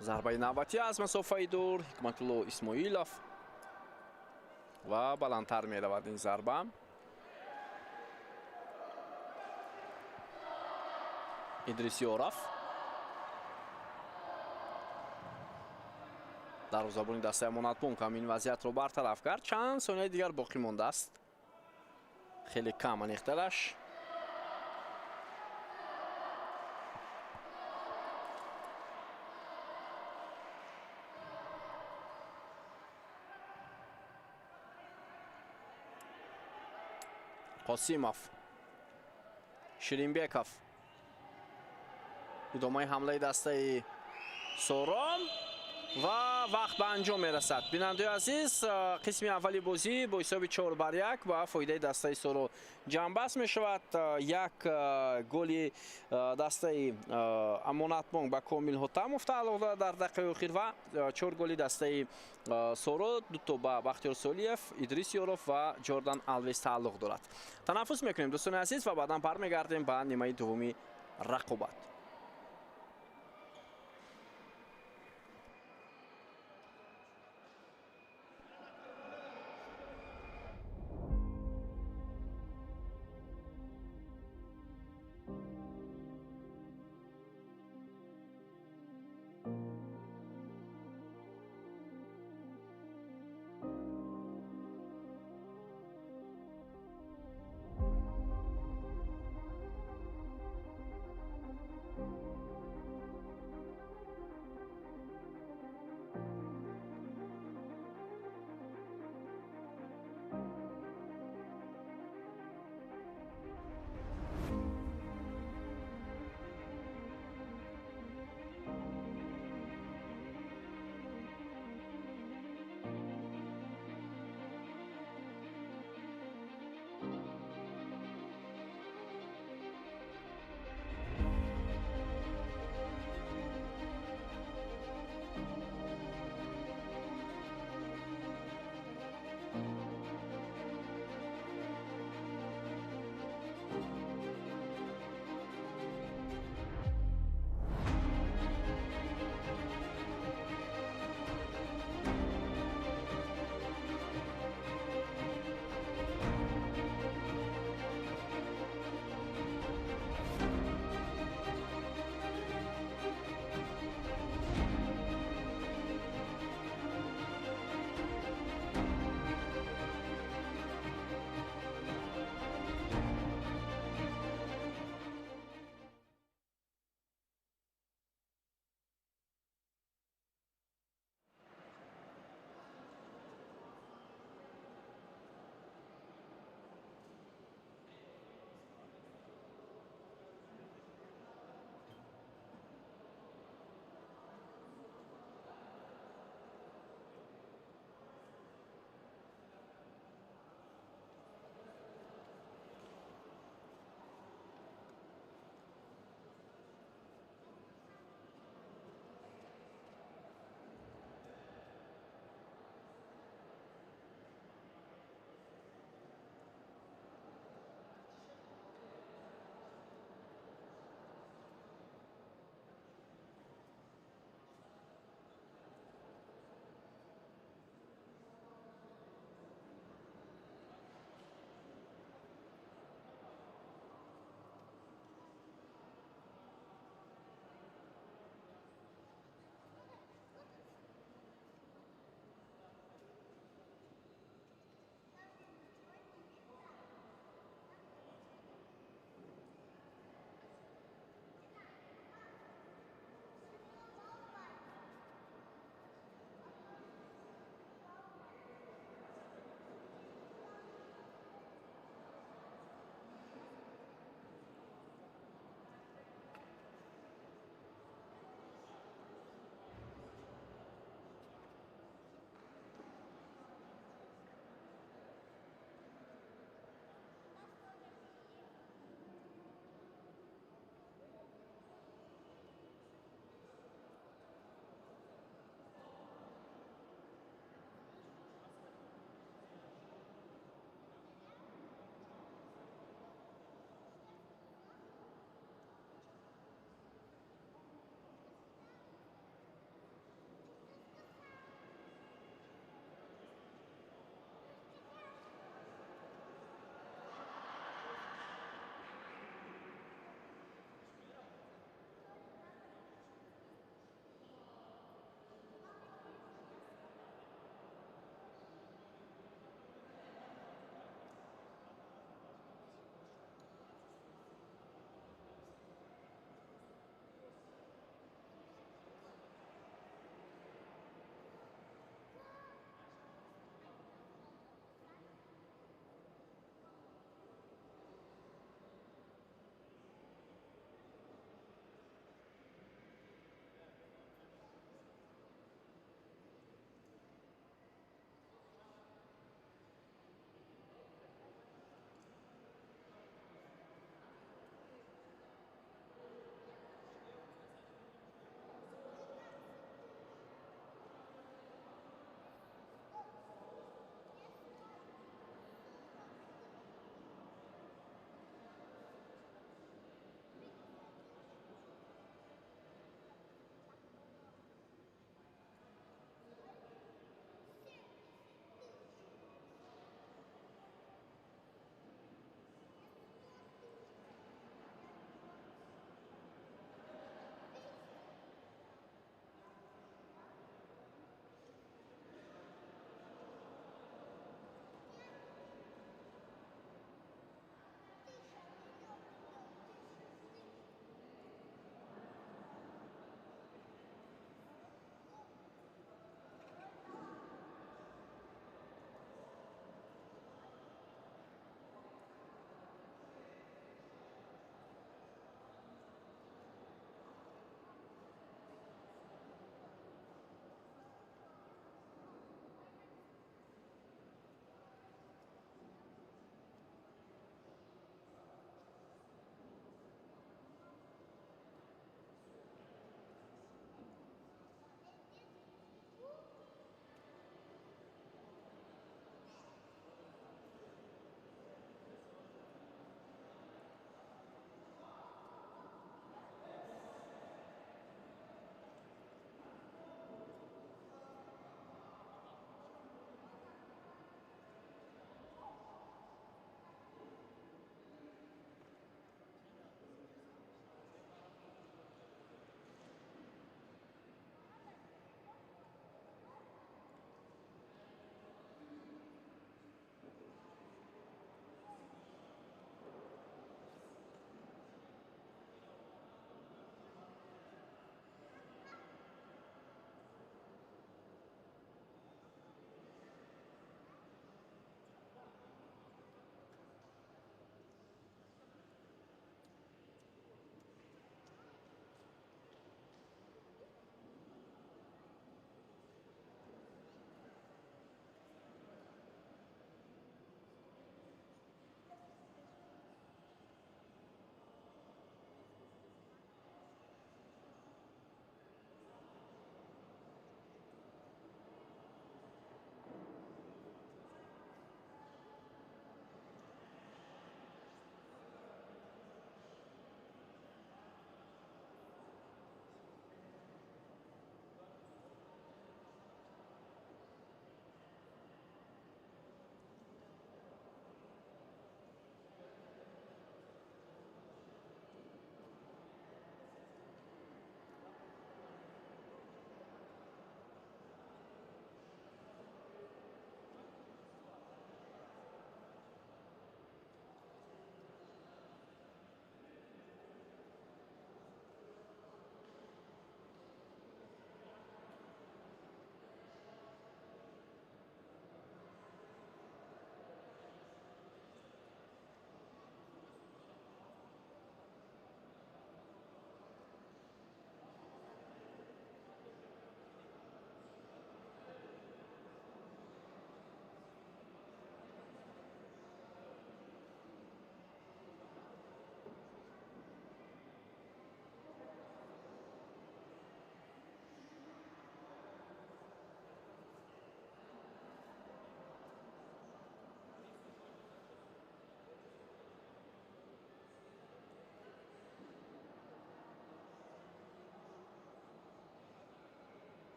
S1: Зарбаи навбатӣ аз масофаи дур, Ҳикматулло Исмоилов, ва баландтар меравад ин зарба. Идрисёров, дарвозабони дастаи Амонатбонк ҳам ин вазъиятро бартараф кард. Чанд сонияи дигар боқӣ мондааст, хеле кам, аниқтараш Қосимов, Ширинбеков. Идомаи ҳамлаи дастаи Сорон. Ва вақт ба анҷом мерасад. Бинандаи азиз, қисми аввали бозӣ бо ҳисоби 4-1 ба фоидаи дастаи Соро ҷамъбаст мешавад. Як голи дастаи Амонатбонк ба Комил Ҳотамов тааллуқ дорад дар дақиқаи охир ва 4 голи дастаи Соро дуто ба Бахтиёр Солиев, Идрис Ёров ва Ҷордан Алвес тааллуқ дорад. Танаффус мекунем, дӯстони азиз, ва баъдан бармегардем ба нимаи дуввуми рақобат.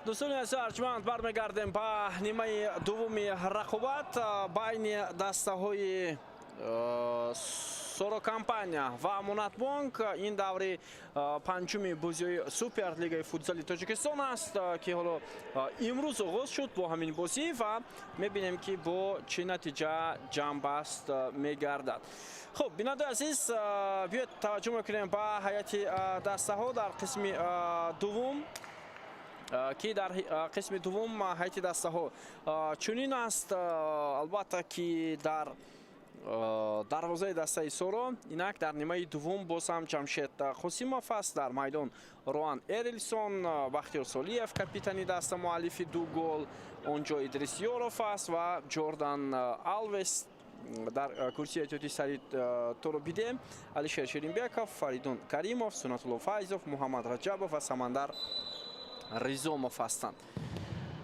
S1: Дӯстони азиз арҷманд, бармегардем ба нимаи дуввуми рақобат байни дастаҳои Сорокомпания ва Амонатбонк. Ин даври панҷуми бозиҳои Суперлигаи футзали Тоҷикистон аст, ки ҳоло имрӯз оғоз шуд бо ҳамин бозӣ ва мебинем, ки бо чӣ натиҷа ҷамъбаст мегардад. Хуб, бинандаи азиз, биёед таваҷҷӯҳ мекунем ба ҳайати дастаҳо дар қисми дуввум, ки дар қисми дуввум ҳайати дастаҳо чунин аст. Албатта, ки дар дарвозаи дастаи Соро инак дар нимаи дуввум боз ҳам Ҷамшед Қосимов аст. Дар майдон Роан Эрилсон, Бахтиёр Солиев, капитани даста, муаллифи ду гол, он ҷо Идрис Ёров аст ва Ҷордан Алвес. Дар курсии эҳтиётии сари Торобиде Алишер Ширинбеков, Фаридун Каримов, Сунатулло Файзов, Муҳаммад Раҷабов ва Самандар Ризомов ҳастанд.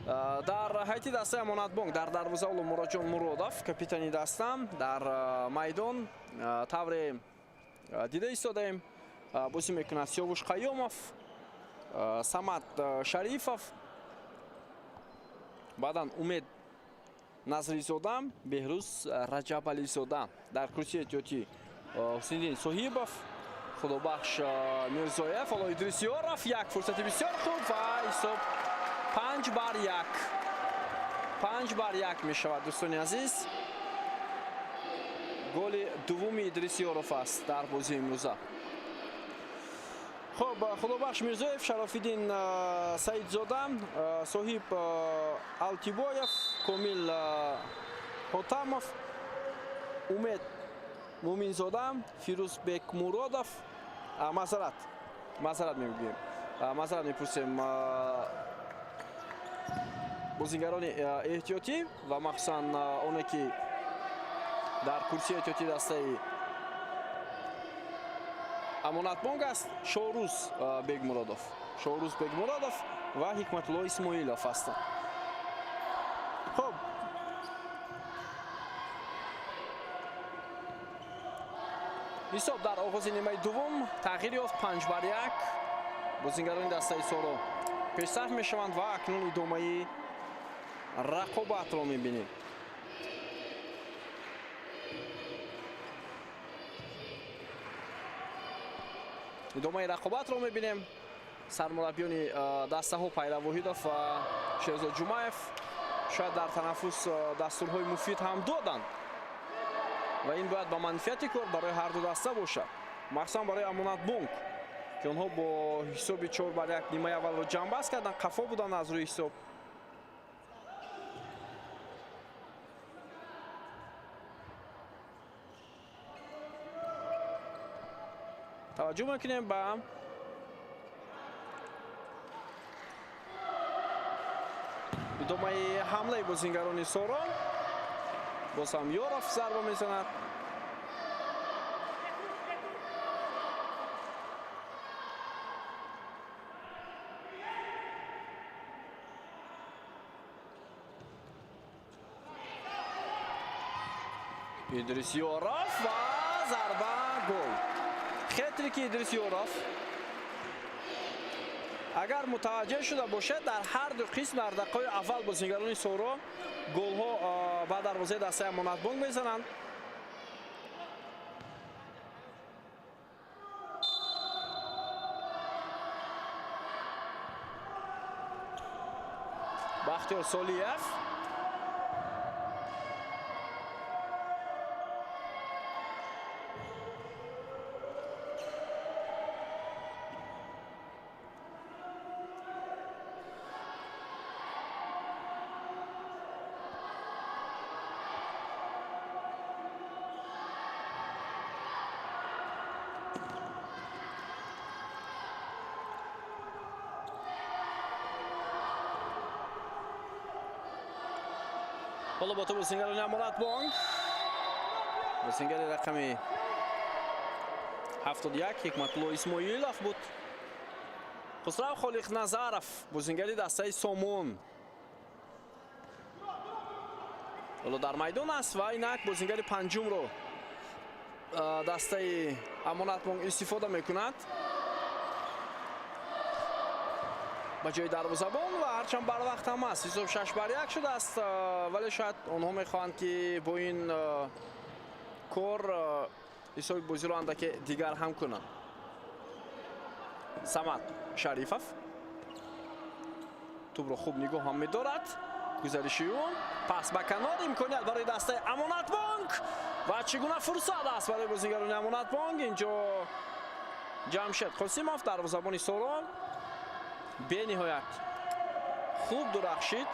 S1: Дар ҳайати дастаи Амонатбонк дар дарвоза Муроҷон Муродов, капитани даста. Дар майдон тавре дида истодаем, бозӣ мекунад Сиёвуш Қайёмов, Самад Шарифов, баъдан Умед Назризода, Беҳрӯз Раҷабализода. Дар курсии эҳтиётӣ Ҳусайниддин Соҳибов, Худобахш Мирзоев. Ҳоло Идрис Ёров, як фурсати бисёр хуб ва ҳисоб 5-1, 5-1 мешавад. Дӯстони азиз, голи дуввуми Идрис Ёров аст дар бозии имрӯза. Хуб, Худобахш Мирзоев, Шарофиддин Саидзода, Соҳиб Алтибоев, Комил Ҳотамов, Умед Муминзода, Фирӯз Бекмуродов. Маъзарат мегӯем, маъзарат мепурсем, бозигарони эҳтиётӣ ва махсусан оне, ки дар курсии эҳтиётии дастаи Амонатбонк аст, Шоҳрӯз Бегмуродов, Шоҳрӯз Бегмуродов ва Ҳикматулло Исмоилов ҳастанд. Хуб, ҳисоб дар оғози нимаи дуввум тағйир ёфт, 5-1. Бозингарони дастаи Соро пешсаф мешаванд ва акнун идомаи рақобатро мебинем. Идомаи рақобатро мебинем. Сармураббиёни дастаҳо Пайрав Воҳидов ва Шерзод Ҷумаев шояд дар танаффус дастурҳои муфид ҳам доданд ва ин бояд ба манфиати кор барои ҳарду даста бошад, махсусан барои Амонатбонк, ки онҳо бо ҳисоби 4-1 нимаи аввалро ҷамъбаст карданд, қафо буданд аз рӯи ҳисоб. Таваҷҷӯҳ мекунем ба идомаи ҳамлаи бозингарони Соро. Боз ҳам Ёров зарба мезанад. Идрис Ёров ва зарба, гол! Хетрики Идрис Ёров. Агар мутаваҷҷеҳ шуда бошед, дар ҳар ду қисм дар дақиқаҳои аввал бозингарони Соро голҳо ба дарвозаи дастаи Амонатбонк мезананд. Бахтиёр Солиев. Ҳоло бо ту бозингарони Амонатбонк, бозингари рақами 71 Ҳикматулло Исмоилов буд. Хусрав Холиқназаров, бозингари дастаи Сомон, ҳоло дар майдон аст ва инак бозингари панҷумро дастаи Амонатбонк истифода мекунад. Ба ҷои дарвозабон ва ҳарчанд барвақт ҳам аст, ҳисоб 6-1 шудааст, вале шояд онҳо мехоҳанд, ки бо ин кор ҳисоби бозиро андаке дигар ҳам кунанд. Самад Шарифов тӯбро хуб нигоҳ ҳам медорад. Гузариши ӯ, пас ба канор, имконият барои дастаи Амонатбонк ва чӣ гуна фурсат аст барои бозигарони Амонатбонк. Инҷо Ҷамшед Қосимов, дарвозабони Сорон, бениҳоят хуб дурахшид.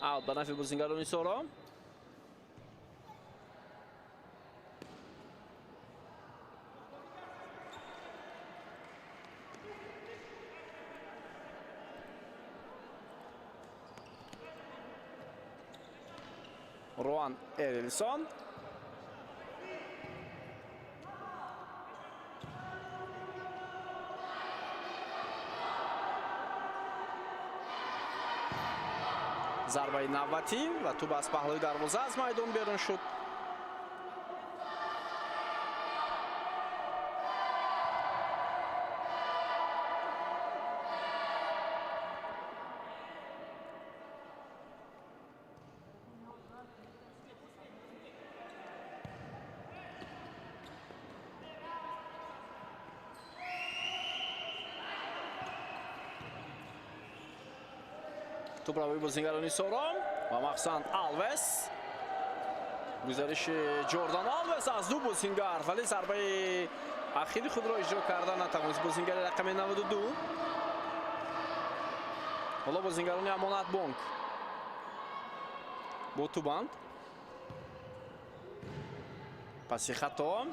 S1: Аут ба нафи бозингарони Соро. Руан Эрилсон. Зарбаи навбатӣ ва тӯб аз паҳлӯи дарвоза аз майдон берун шуд. Тӯб равои бозингарони Сорон ва махсусан Алвес. Гузариши Ҷордан Алвес аз ду бозингар, вале зарбаи ахири худро иҷро карда натавонист бозингари рақами 92. Ҳоло бозингарони Амонатбонк бо тӯбанд. Паси хато.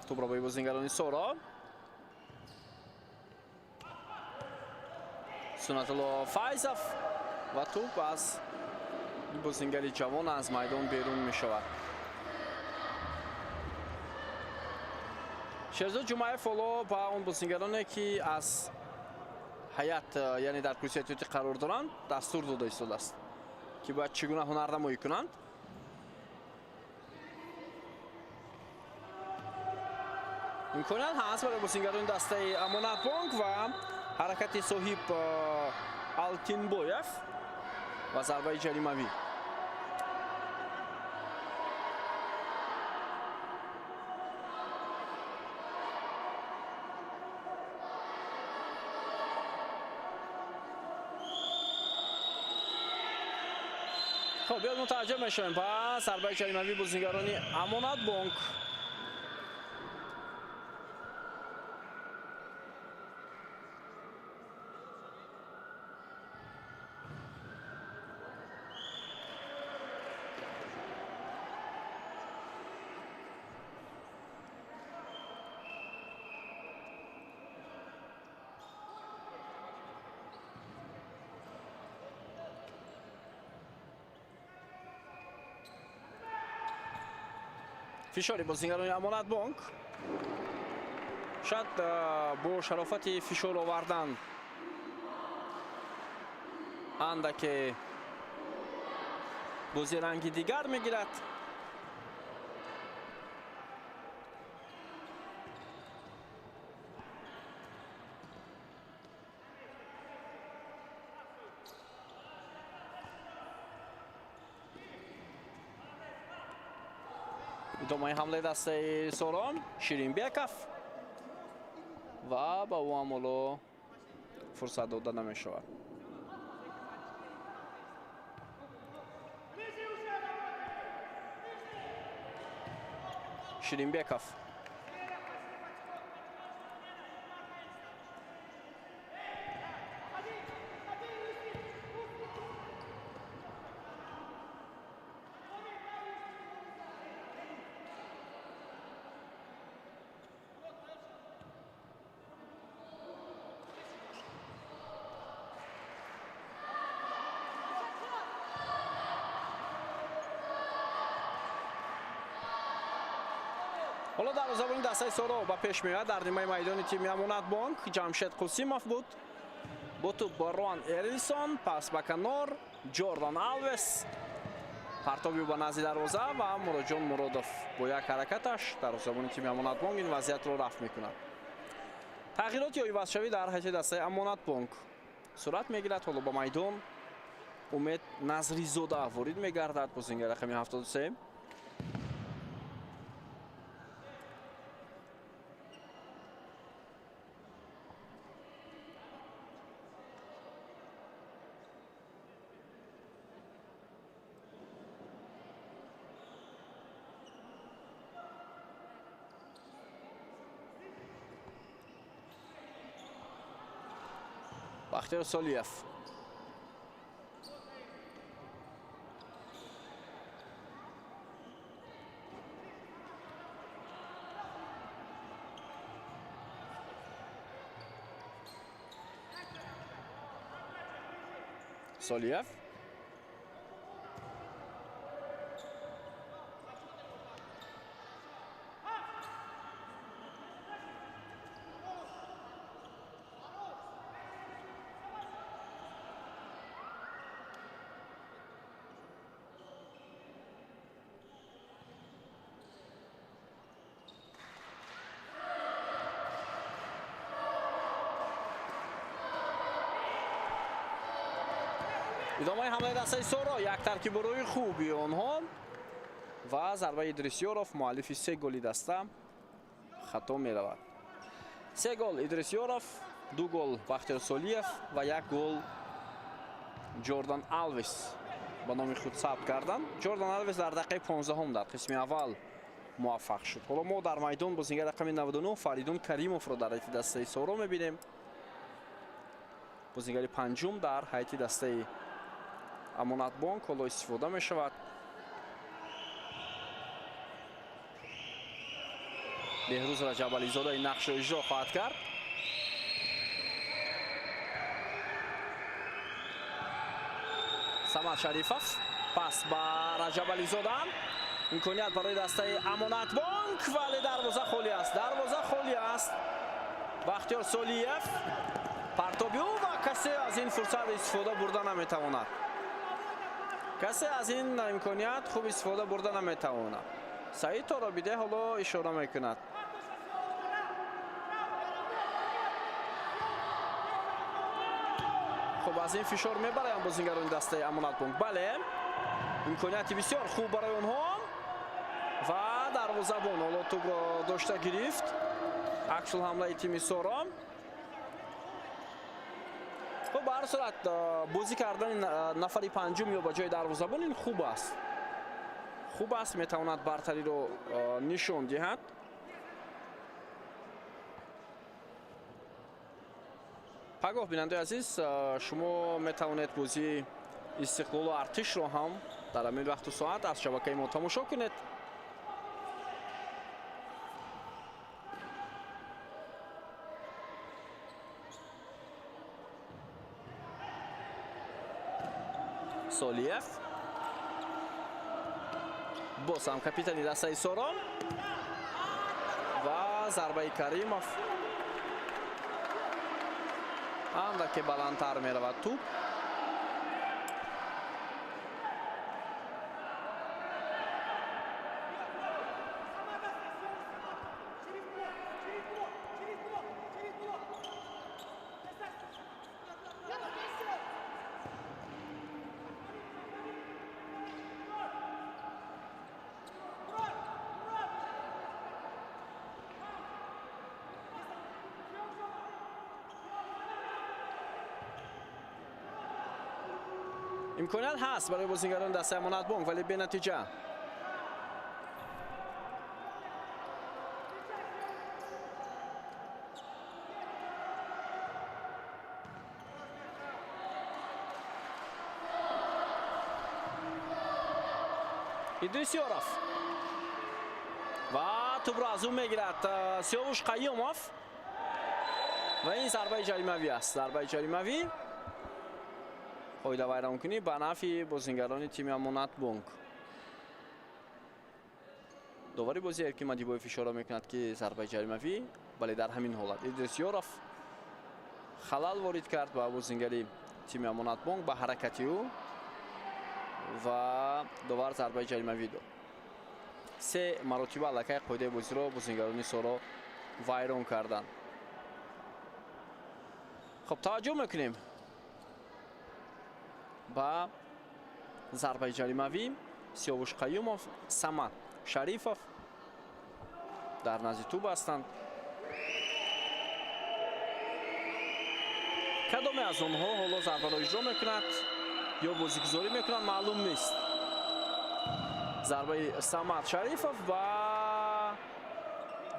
S1: Тӯб равои бозингарони Соро. Сунатулло Файзов ва тӯб аз бозингари ҷавон аз майдон берун мешавад. Шерзод Ҷумаев ҳоло ба он бозингароне, ки аз ҳайат, яъне дар курсии эҳтиётӣ қарор доранд, дастур дода истодааст, ки бояд чӣ гуна ҳунарнамоӣ кунанд. Имконият ҳаст барои бозингарони дастаи Амонатбонк ва ҳаракати соҳиб Алтинбоев ва зарбаи ҷаримавӣ. Хоб, биёд мутаваҷҷӯҳ мешавем ба зарбаи ҷаримавӣ бозингарони Амонатбонк. Фишори бозингарони Амонатбонк шояд бо шарофати фишор овардан андаке бози ранги дигар мегирад. Идомаи ҳамлаи дастаи Сорон, Ширинбеков ва ба ӯ ҳам ҳоло фурсат дода намешавад. Ширинбеков. Ҳоло дарвозабони дастаи Соро ба пеш меояд дар нимаи майдони тими Амонатбонк. Ҷамшед Қосимов буд. Бо тӯб ба Руан Эрлисон, пас ба канор Ҷордан Алвес. Партоби ба назди дарвоза ва Муроҷон Муродов бо як ҳаракаташ дарвозабони тими Амонатбонк ин вазъиятро рафт мекунад. Тағйирот ё ивазшавӣ дар ҳайати дастаи Амонатбонк сурат мегирад. Ҳоло ба майдон Умед Назризода ворид мегардад, бозингар рақами 73. Бахтиёр Солиев. Солиев. Идомаи ҳамлаи дастаи Соро, як таркиби рӯи хуби онҳо ва зарбаи Идрисёров, муаллифи се голи даста, хато меравад. Се гол Идрисёров, 2 гол Бахтиёр Солиев ва 1 гол Ҷордан Алвес ба номи худ сабт карданд. Ҷордан Алвес дар дақиқаи 15 дар қисми аввал муваффақ шуд. Ҳоло мо дар майдон бозингар рақами 99 Фаридун Каримовро дар ҳайати дастаи Соро мебинем. Бозингари панҷум дар ҳайати дастаи Амонатбонк ҳоло истифода мешавад. Беҳрӯз Раҷабализода ин нақшро иҷро хоҳад кард. Самад Шарифов пас ба Раҷабализода. Имконият барои дастаи Амонатбонк, вале дарвоза холӣ аст. Дарвоза холӣ аст. Бахтиёр Солиев партоби ӯ ва касе аз ин фурсат истифода бурда наметавонад. Касе аз ин имконият хуб истифода бурда наметавонад. Саид Торобиде ҳоло ишора мекунад. Хуб, аз ин фишор мебаранд бозингарони дастаи Амонатбонк. Бале, имконияти бисёр хуб барои онҳо ва дарвозабон ҳоло тӯбро дошта гирифт. Аксулҳамлаи тими Соро. Хуб, ба ҳар сурат бозӣ кардани нафари панҷум ё ба ҷои дарвозабон ин хуб аст. Хуб аст, метавонад бартариро нишон диҳад. Пагоҳ, бинандаи азиз, шумо метавонед бозии Истиқлолу Артишро ҳам дар ҳамин вақту соат аз шабакаи мо тамошо кунед. Солиев боз ҳам капитани дастаи Соро ва зарбаи Каримов андаке баландтар меравад тӯб. Имконият ҳаст барои бозингарони дастаи Амонатбонк, вале бенатиҷа. Идрисёров ва тӯбро аз ӯ мегирад Сиёвуш Қайюмов ва ин зарбаи ҷаримавӣ аст. Зарбаи ҷаримавӣ, қоидавайронкунӣ ба нафъи бозингарони тими Амонатбонк. Довари бозӣ Эркин Мадибоев ишора мекунад, ки зарбаи ҷаримавӣ, бале, дар ҳамин ҳолат Идрис Ёров халал ворид кард ба бозингари тими Амонатбонк ба ҳаракати ӯ ва довар зарбаи ҷаримавӣ дод. Се маротиба аллакай қоидаи бозиро бозингарони Соро вайрон карданд. Хуб, таваҷҷӯҳ мекунем ба зарбаи ҷаримавӣ. Сиёвуш Қаюмов, Самад Шарифов дар назди тӯб ҳастанд. Кадоме аз онҳо ҳоло зарбаро иҷро мекунад ё бозигузорӣ мекунад, маълум нест. Зарбаи Самад Шарифов ба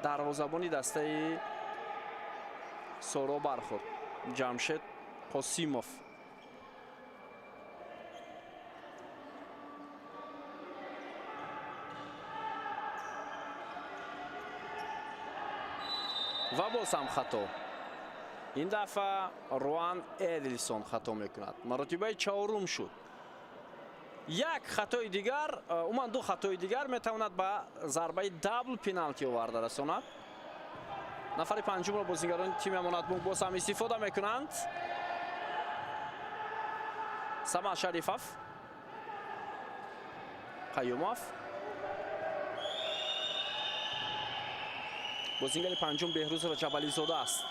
S1: дарвозабони дастаи Соро бархӯрд, Ҷамшед Қосимов. Ва боз ҳам хато. Ин дафъа Руан Эдлисон хато мекунад. Маротибаи чорум шуд. Як хатои дигар, умуман ду хатои дигар метавонад ба зарбаи double пеналти оварда расонад. Нафари панҷумро бозингарони тими Амонатбонк боз ҳам истифода мекунанд. Самад Шарифов, Қаюмов. Бозингари панҷум Беҳрӯз Раҷабализода аст.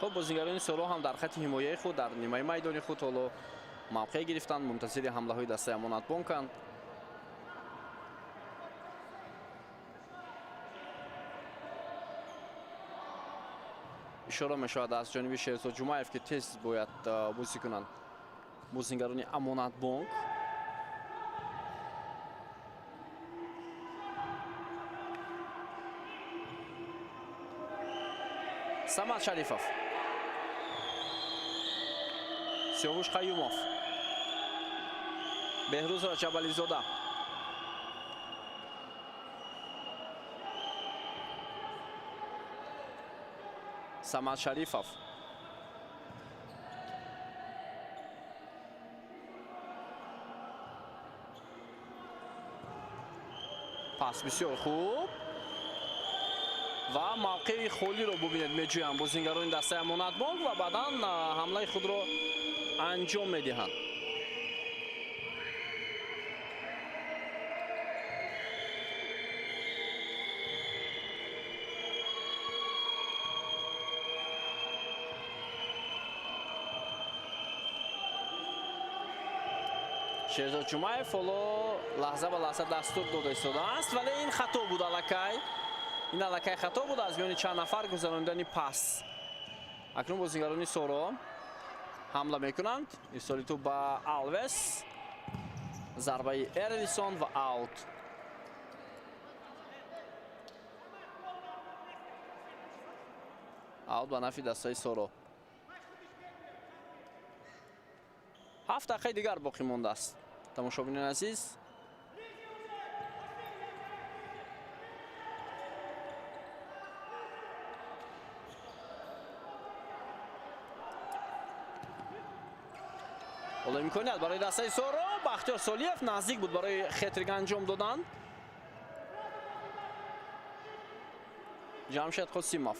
S1: Хуб, бозингарони Соро ҳам дар хати ҳимояи худ дар нимаи майдони худ ҳоло мавқеъ гирифтанд, мунтазири ҳамлаҳои дастаи Амонатбонканд. Ишора мешавад аз ҷониби Шерзод Ҷумаев, ки тез бояд бозӣ кунанд бозингарони Амонатбонк. Самад Шарифов, Сиёвуш Қаюмов, Беҳрӯз Раҷабализода. Самад Шарифов. Пас бисёр хуб ва мавқеи холиро бубинед, меҷӯянд бозингарони дастаи Амонатбонк ва баъдан ҳамлаи худро анҷом медиҳанд. Шерзод Ҷумаев ҳоло лаҳза ба лаҳза дастур дода истодааст, вале ин хато буд аллакай. Ин аллакай хато буд аз миёни чанд нафар гузаронидани пас. Акнун бозингарони Соро ҳамла мекунанд. Ирсоли тӯб ба Алвес, зарбаи Эрлисон ва аут. Аут ба нафи дастаи Соро. 7 дақиқаи дигар боқӣ мондааст. Тамошобинони азиз, ҳоло имконият барои дастаи Соро. Бахтиёр Солиев наздик буд барои хетрик анҷом додан. Ҷамшед Қосимов.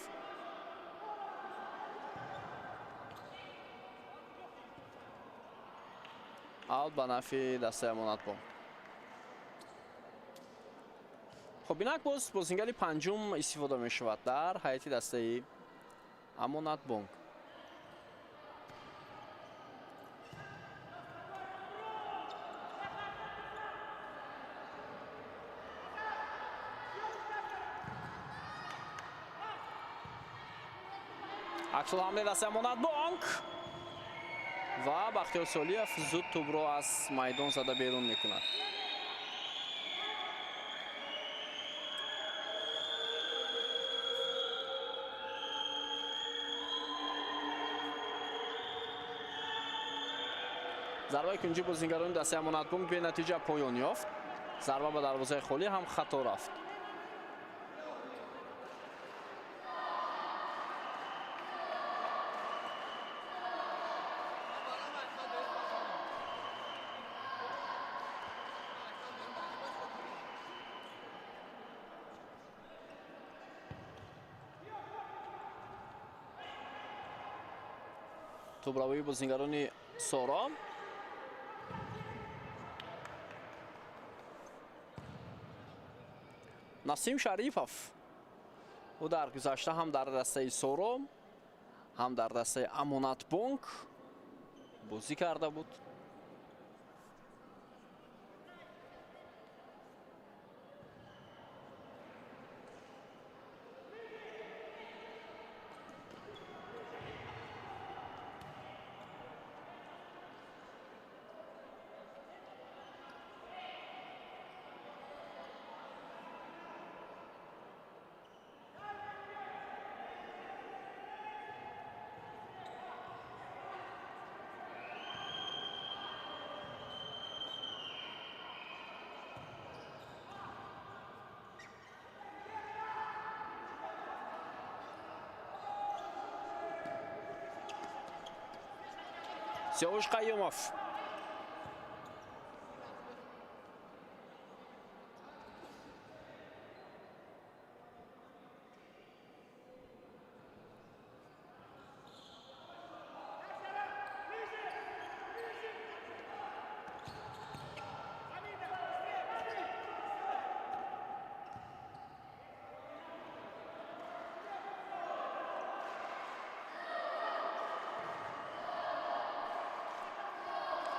S1: Аут ба нафи дастаи Амонатбонк. Хуб, инак боз бозингари панҷум истифода мешавад дар ҳайати дастаи Амонатбонк. Аксулҳамлаи дастаи Амонатбонк ва Бахтиёр Солиев зуд тӯбро аз майдон зада берун мекунад. Зарбаи кунҷи бозингарони дастаи Амонатбонк бенатиҷа поён ёфт. Зарба ба дарвозаи холӣ ҳам хато рафт. Тӯбравии бозингарони Соро. Насим Шарифов, ӯ дар гузашта ҳам дар дастаи Соро, ҳам дар дастаи Амонатбонк бозӣ карда буд. Сиёвуш Қаюмов.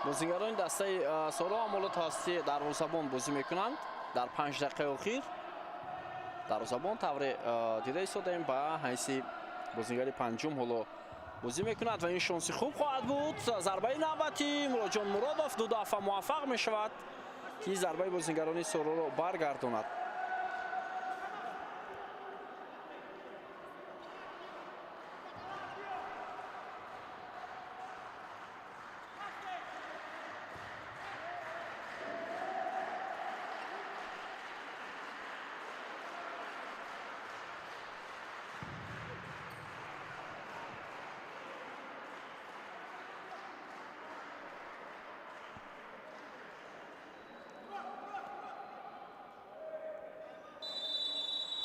S1: Бозигарони дастаи Соро ҳам тавассути дарвозабон бозӣ мекунанд. Дар 5 дақиқаи охир дарвозабон тавре дида истодаем ба ҳайси бозигари панҷум ҳоло бозӣ мекунад ва ин шонси хуб хоҳад буд. Зарбаи навбатӣ Муроҷон Муродов ду дафъа муваффақ мешавад, ки зарбаи бозигарони Сороро баргардонад.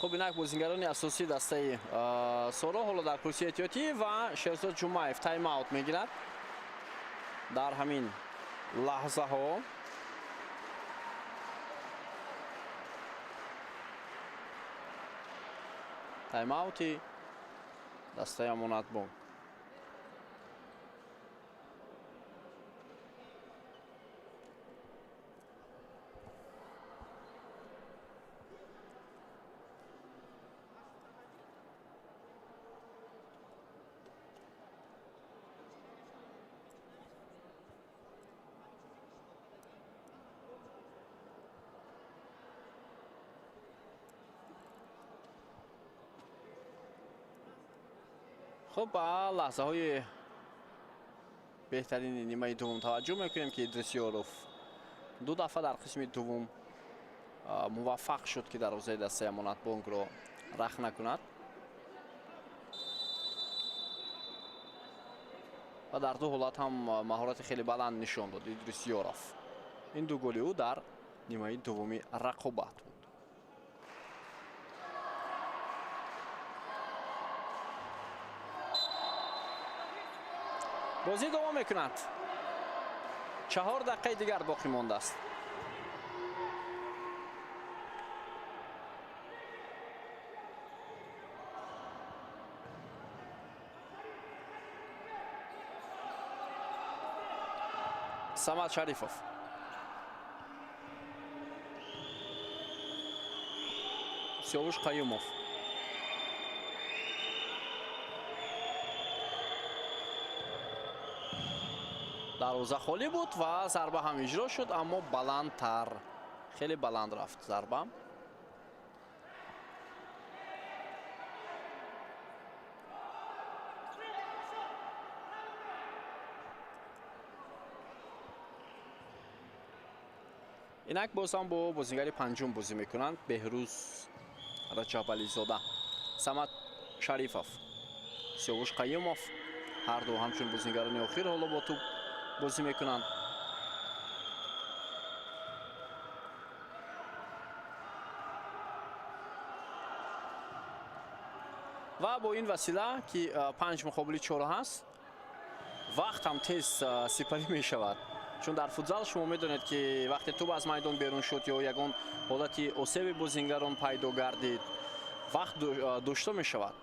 S1: Хуб, инак бозингарони асосии дастаи Соро ҳоло дар курсии эҳтиётӣ ва Шерзод Ҷумаев тайм-аут мегирад дар ҳамин лаҳзаҳо. Тайм-аути дастаи Амонатбонк. Хуб, ба лаҳзаҳои беҳтарини нимаи дуввум таваҷҷӯҳ мекунем, ки Идрис Ёров ду дафъа дар қисми дуввум муваффақ шуд, ки дарвозаи дастаи Амонатбонкро рах накунад ва дар ду ҳолат ҳам маҳорати хеле баланд нишон дод Идрис Ёров. Ин ду голи ӯ дар нимаи дуввуми рақобат буд. Бозӣ давом мекунад. 4 дақиқаи дигар боқӣ мондааст. Самад Шарифов. Сиёвуш Қаюмов. Дарвоза холӣ буд ва зарба ҳам иҷро шуд, аммо баландтар, хеле баланд рафт зарба. Инак боз ҳам бо бозигари панҷум бозӣ мекунанд, Беҳрӯз Раҷабализода, Самад Шарифов, Сиёвуш Қаюмов, ҳар ду ҳамчун бозигарони охир ҳоло бо тӯб бозӣ мекунанд. Ва бо ин васила, ки 5 муқобили 4 ҳаст Вақт ҳам тез сипарӣ мешавад, чун дар футзал шумо медонед, ки вақте тӯб аз майдон берун шуд ё ягон ҳолати осеби бозингарон пайдо гардид, вақт дошта мешавад.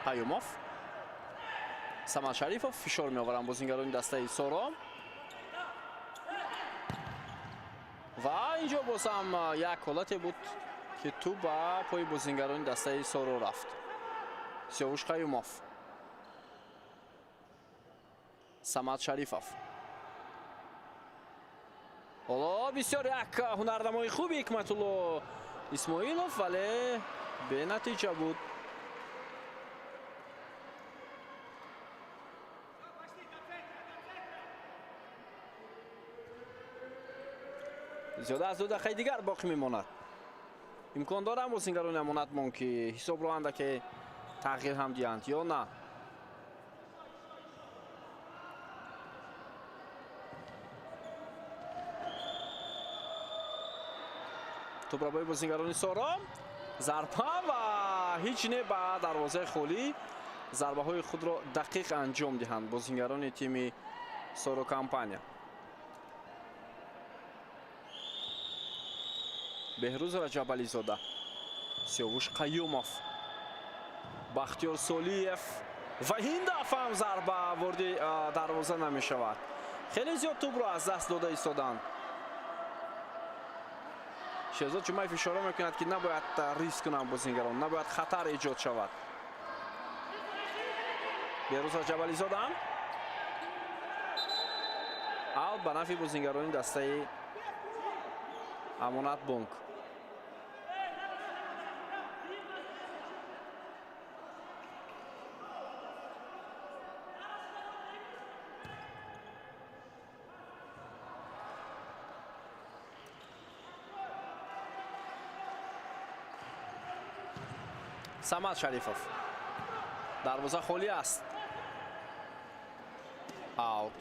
S1: Қаюмов, Самад Шарифов фишор меоваранд бозингарони дастаи Соро ва инҷо боз ҳам як ҳолате буд, ки тӯб ба пои бозингарони дастаи Соро рафт. Сиёвуш Қаюмов, Самад Шарифов. Ҳоло бисёр як ҳунарнамои хуби Ҳикматулло Исмоилов, вале бенатиҷа буд. Зиёда аз 2 дақиқаи дигар боқӣ мемонад. Имкон дорам бозингарони Амонатбонк, ки ҳисобро андаке тағйир ҳам диҳанд ё на? Тӯбро бои бозингарони Соро, зарба ва ҳеҷ не, ба дарвозаи холӣ. Зарбаҳои худро дақиқ анҷом диҳанд бозингарони тими Соро Компания. Беҳрӯз Раҷабализода, Сиёвуш Қаюмов, Бахтиёр Солиев ва ин дафъа ҳам зарба вориди дарвоза намешавад. Хеле зиёд тӯбро аз даст дода истоданд. Шерзод Ҷумаев ишора мекунад, ки набояд риск кунанд бозингарон, набояд хатар эҷод шавад. Беҳрӯз Раҷабализода, аут ба нафъи бозингарони дастаи Амонатбонк. Самад Шарифов, дарвоза холӣ аст, аут.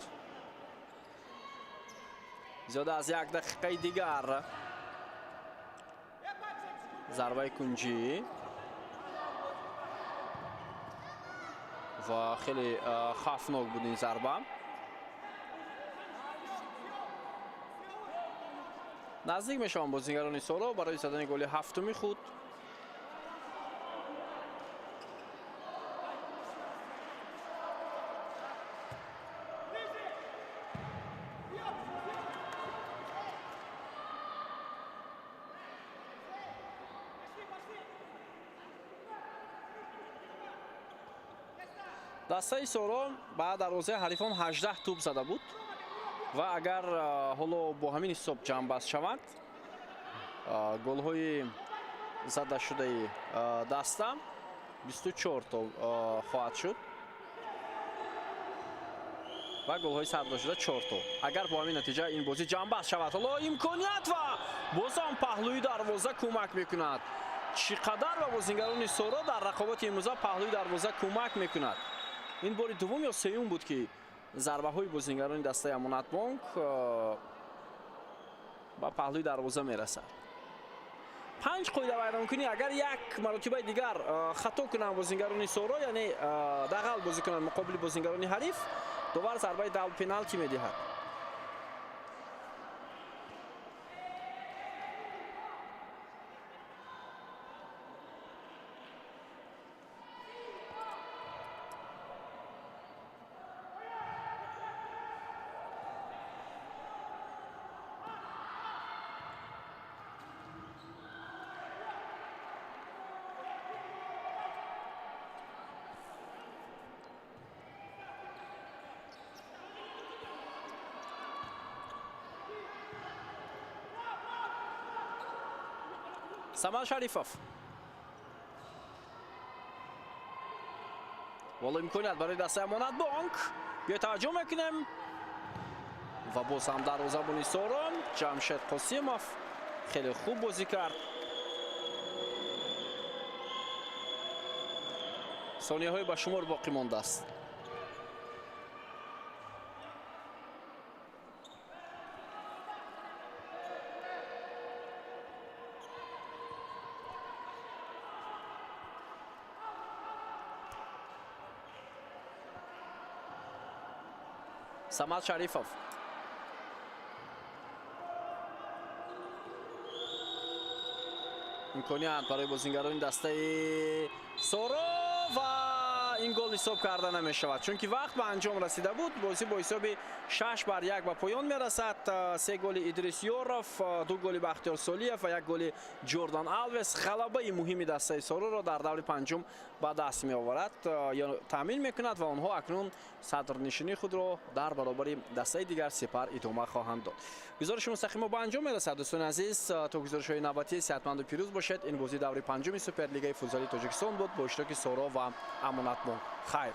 S1: Зиёда аз 1 дақиқаи дигар. Зарбаи кунҷӣ ва хеле хавфнок буд ин зарба. Наздик мешаванд бозингарони Соро барои задани голи ҳафтуми худ. Дастаи Соро ба дарвозаи ҳарифон 18 тӯб зада буд ва агар ҳоло бо ҳамин ҳисоб ҷамъбаст шаванд, голҳои задашудаи даста 24 то хоҳад шуд ва голҳои сардошуда 4 то, агар бо ҳамин натиҷа ин бозӣ ҷамъбаст шавад. Ҳоло имконият ва бозам паҳлӯи дарвоза кӯмак мекунад. Чӣ қадар ба бозингарони Соро дар рақобати имрӯза паҳлӯи дарвоза кӯмак мекунад! Ин бори дуввум ё сеюм буд, ки зарбаҳои бозингарони дастаи Амонатбонк ба паҳлӯи дарвоза мерасад. Панҷ қоидавайронкунӣ. Агар як маротибаи дигар хато кунанд бозингарони Соро, яъне дағал бозӣ кунанд муқобили бозингарони ҳариф, довар зарбаи дал пеналти медиҳад. Самад Шарифов. Ҳоло имконият барои дастаи Амонатбонк. Биё таваҷҷӯҳ мекунем ва боз ҳам дарвозабони Соро Ҷамшед Қосимов хеле хуб бозӣ кард. Сонияҳои ба шумор боқӣ мондааст. Самад Шарифов. Имконият барои бозингарони дастаи Соро ва ин гол ҳисоб карда намешавад, чунки вақт ба анҷом расида буд. Бозӣ бо ҳисоби 6-1 ба поён мерасад. Се голи Идрис Ёров, ду голи Бахтиёр Солиев ва як голи Ҷордан Алвес ғалабаи муҳими дастаи Сороро дар даври панҷум ба даст меоварад ё таъмин мекунад ва онҳо акнун садрнишинии худро дар баробари дастаи дигар Сипар идома хоҳанд дод. Гузориши мустақимо ба анҷом мерасад. Дӯстони азиз, то гузоришҳои навбатӣ сеҳатманду пирӯз бошед. Ин бозии даври панҷуми Суперлигаи футзали Тоҷикистон буд бо иштироки Соро ва Амонатбонк. Хайр.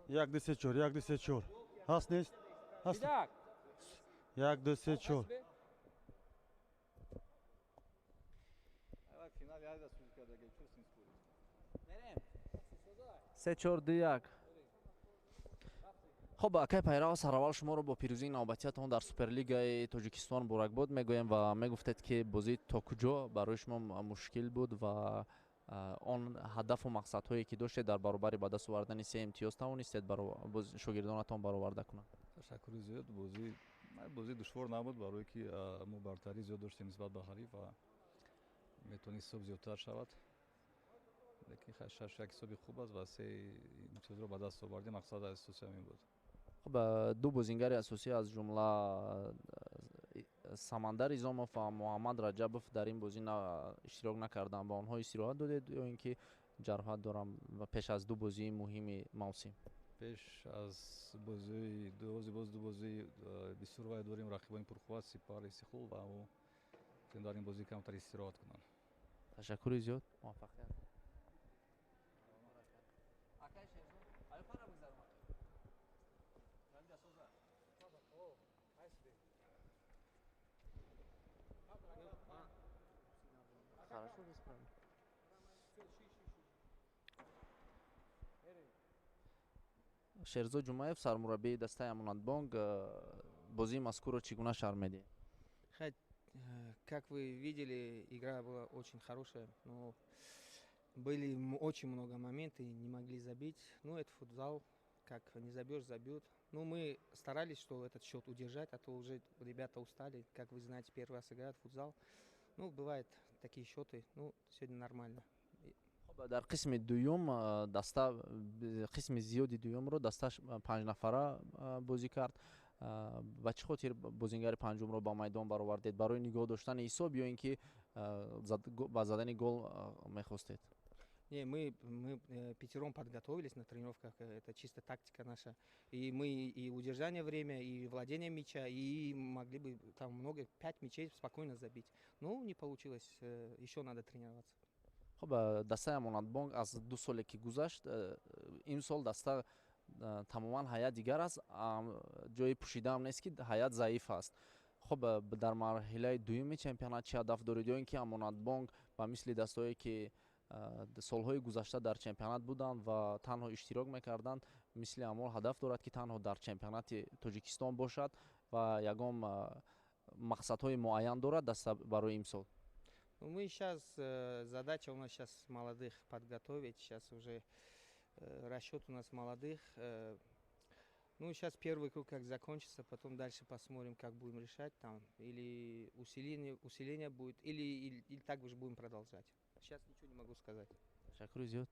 S2: Як, ду, се, чор, як, ду, се, чор. Ҳаст, нест? Ҳаст. Як, ду, се, чор.
S3: Се, чор, ду, як. Хуб, акай Пайрав, сараввал шуморо бо пирӯзии навбатиятон дар Суперлигаи Тоҷикистон муборакбод мегӯем ва мегуфтед, ки бозӣ то куҷо барои шумо мушкил буд ва он ҳадафу мақсадҳое, ки доштед, дар баробари ба даст овардани се имтиёз тавонистед шогирдонатон бароварда кунанд?
S4: Ташаккури зиёд. Бозӣ душвор набуд, барое ки мо бартарӣ зиёд доштем нисбат ба ҳариф ва метавонист ҳисоб зиёдтар шавад, лекин 6-1 ҳисоби хуб аст ва се имтиёзро ба даст овардем. Мақсад асоси ҳамин буд.
S3: Хуб, ду бозингари асосӣ, аз ҷумла Самандар Изомов ва Муҳаммад Раҷабов, дар ин бозӣ иштирок накарданд. Ба онҳо истироҳат додед ё ин ки ҷароҳат дорам ва пеш аз ду бозии муҳими мавсим?
S4: Пеш аз бозии боз ду бозии бисёр вай дорем, рақибони пурқувват, Сипар, Истиқлол, ва дар ин бозӣ камтар истироҳат кунанд.
S3: Ташаккури зиёд, муваффақият. Хорошо, без. Шерзод Ҷумаев, сармураббии дастаи Амонатбонк, бозии мазкурро чӣ гуна шарҳ медиҳед?
S5: Как вы видели, игра была очень хорошая, но были очень много моментов, не могли забить. Ну, это футзал, как не забьешь, забьют. Ну, мы старались, что этот счет удержать, а то уже ребята устали. Как вы знаете, первый раз играют в футзал. Ну, бывают такие счеты, ну, сегодня нормально.
S3: Дар қисми дуюм даста, қисми зиёди дуюмро даста панҷнафара бозӣ кард. Ба чӣ хотир бозингари панҷумро ба майдон баровардед? Барои нигоҳ доштани ҳисоб ё ин ки ба задани гол мехостед?
S5: Не, мы пятером подготовились на тренировках, это чисто тактика наша. И мы и удержание время, и владение мяча, и могли бы там много, пять мячей спокойно забить. Ну, не получилось, еще надо тренироваться.
S3: Хуб, дастаи Амонатбонк аз 2 соле ки гузашт, имсол даста тамоман ҳайат дигар аст, ҷои пӯшидаам нест, ки ҳайат заиф аст. Хуб, дар марҳилаи дуюми чемпионат чӣ ҳадаф доред ё ин ки Амонатбонк ба мисли дастҳое, ки солҳои гузашта дар чемпионат буданд ва танҳо иштирок мекарданд, мисли ҳамон ҳадаф дорад, ки танҳо дар чемпионати Тоҷикистон бошад ва ягон мақсадҳои муайян дорад даста барои имсол?
S5: Ну, мы сейчас, задача у нас сейчас молодых подготовить, сейчас уже расчет у нас молодых. Ну, сейчас первый круг как закончится, потом дальше посмотрим, как будем решать там. Или усиление будет, или так же будем продолжать. Сейчас ничего не могу сказать.
S3: Ташаккури зиёд.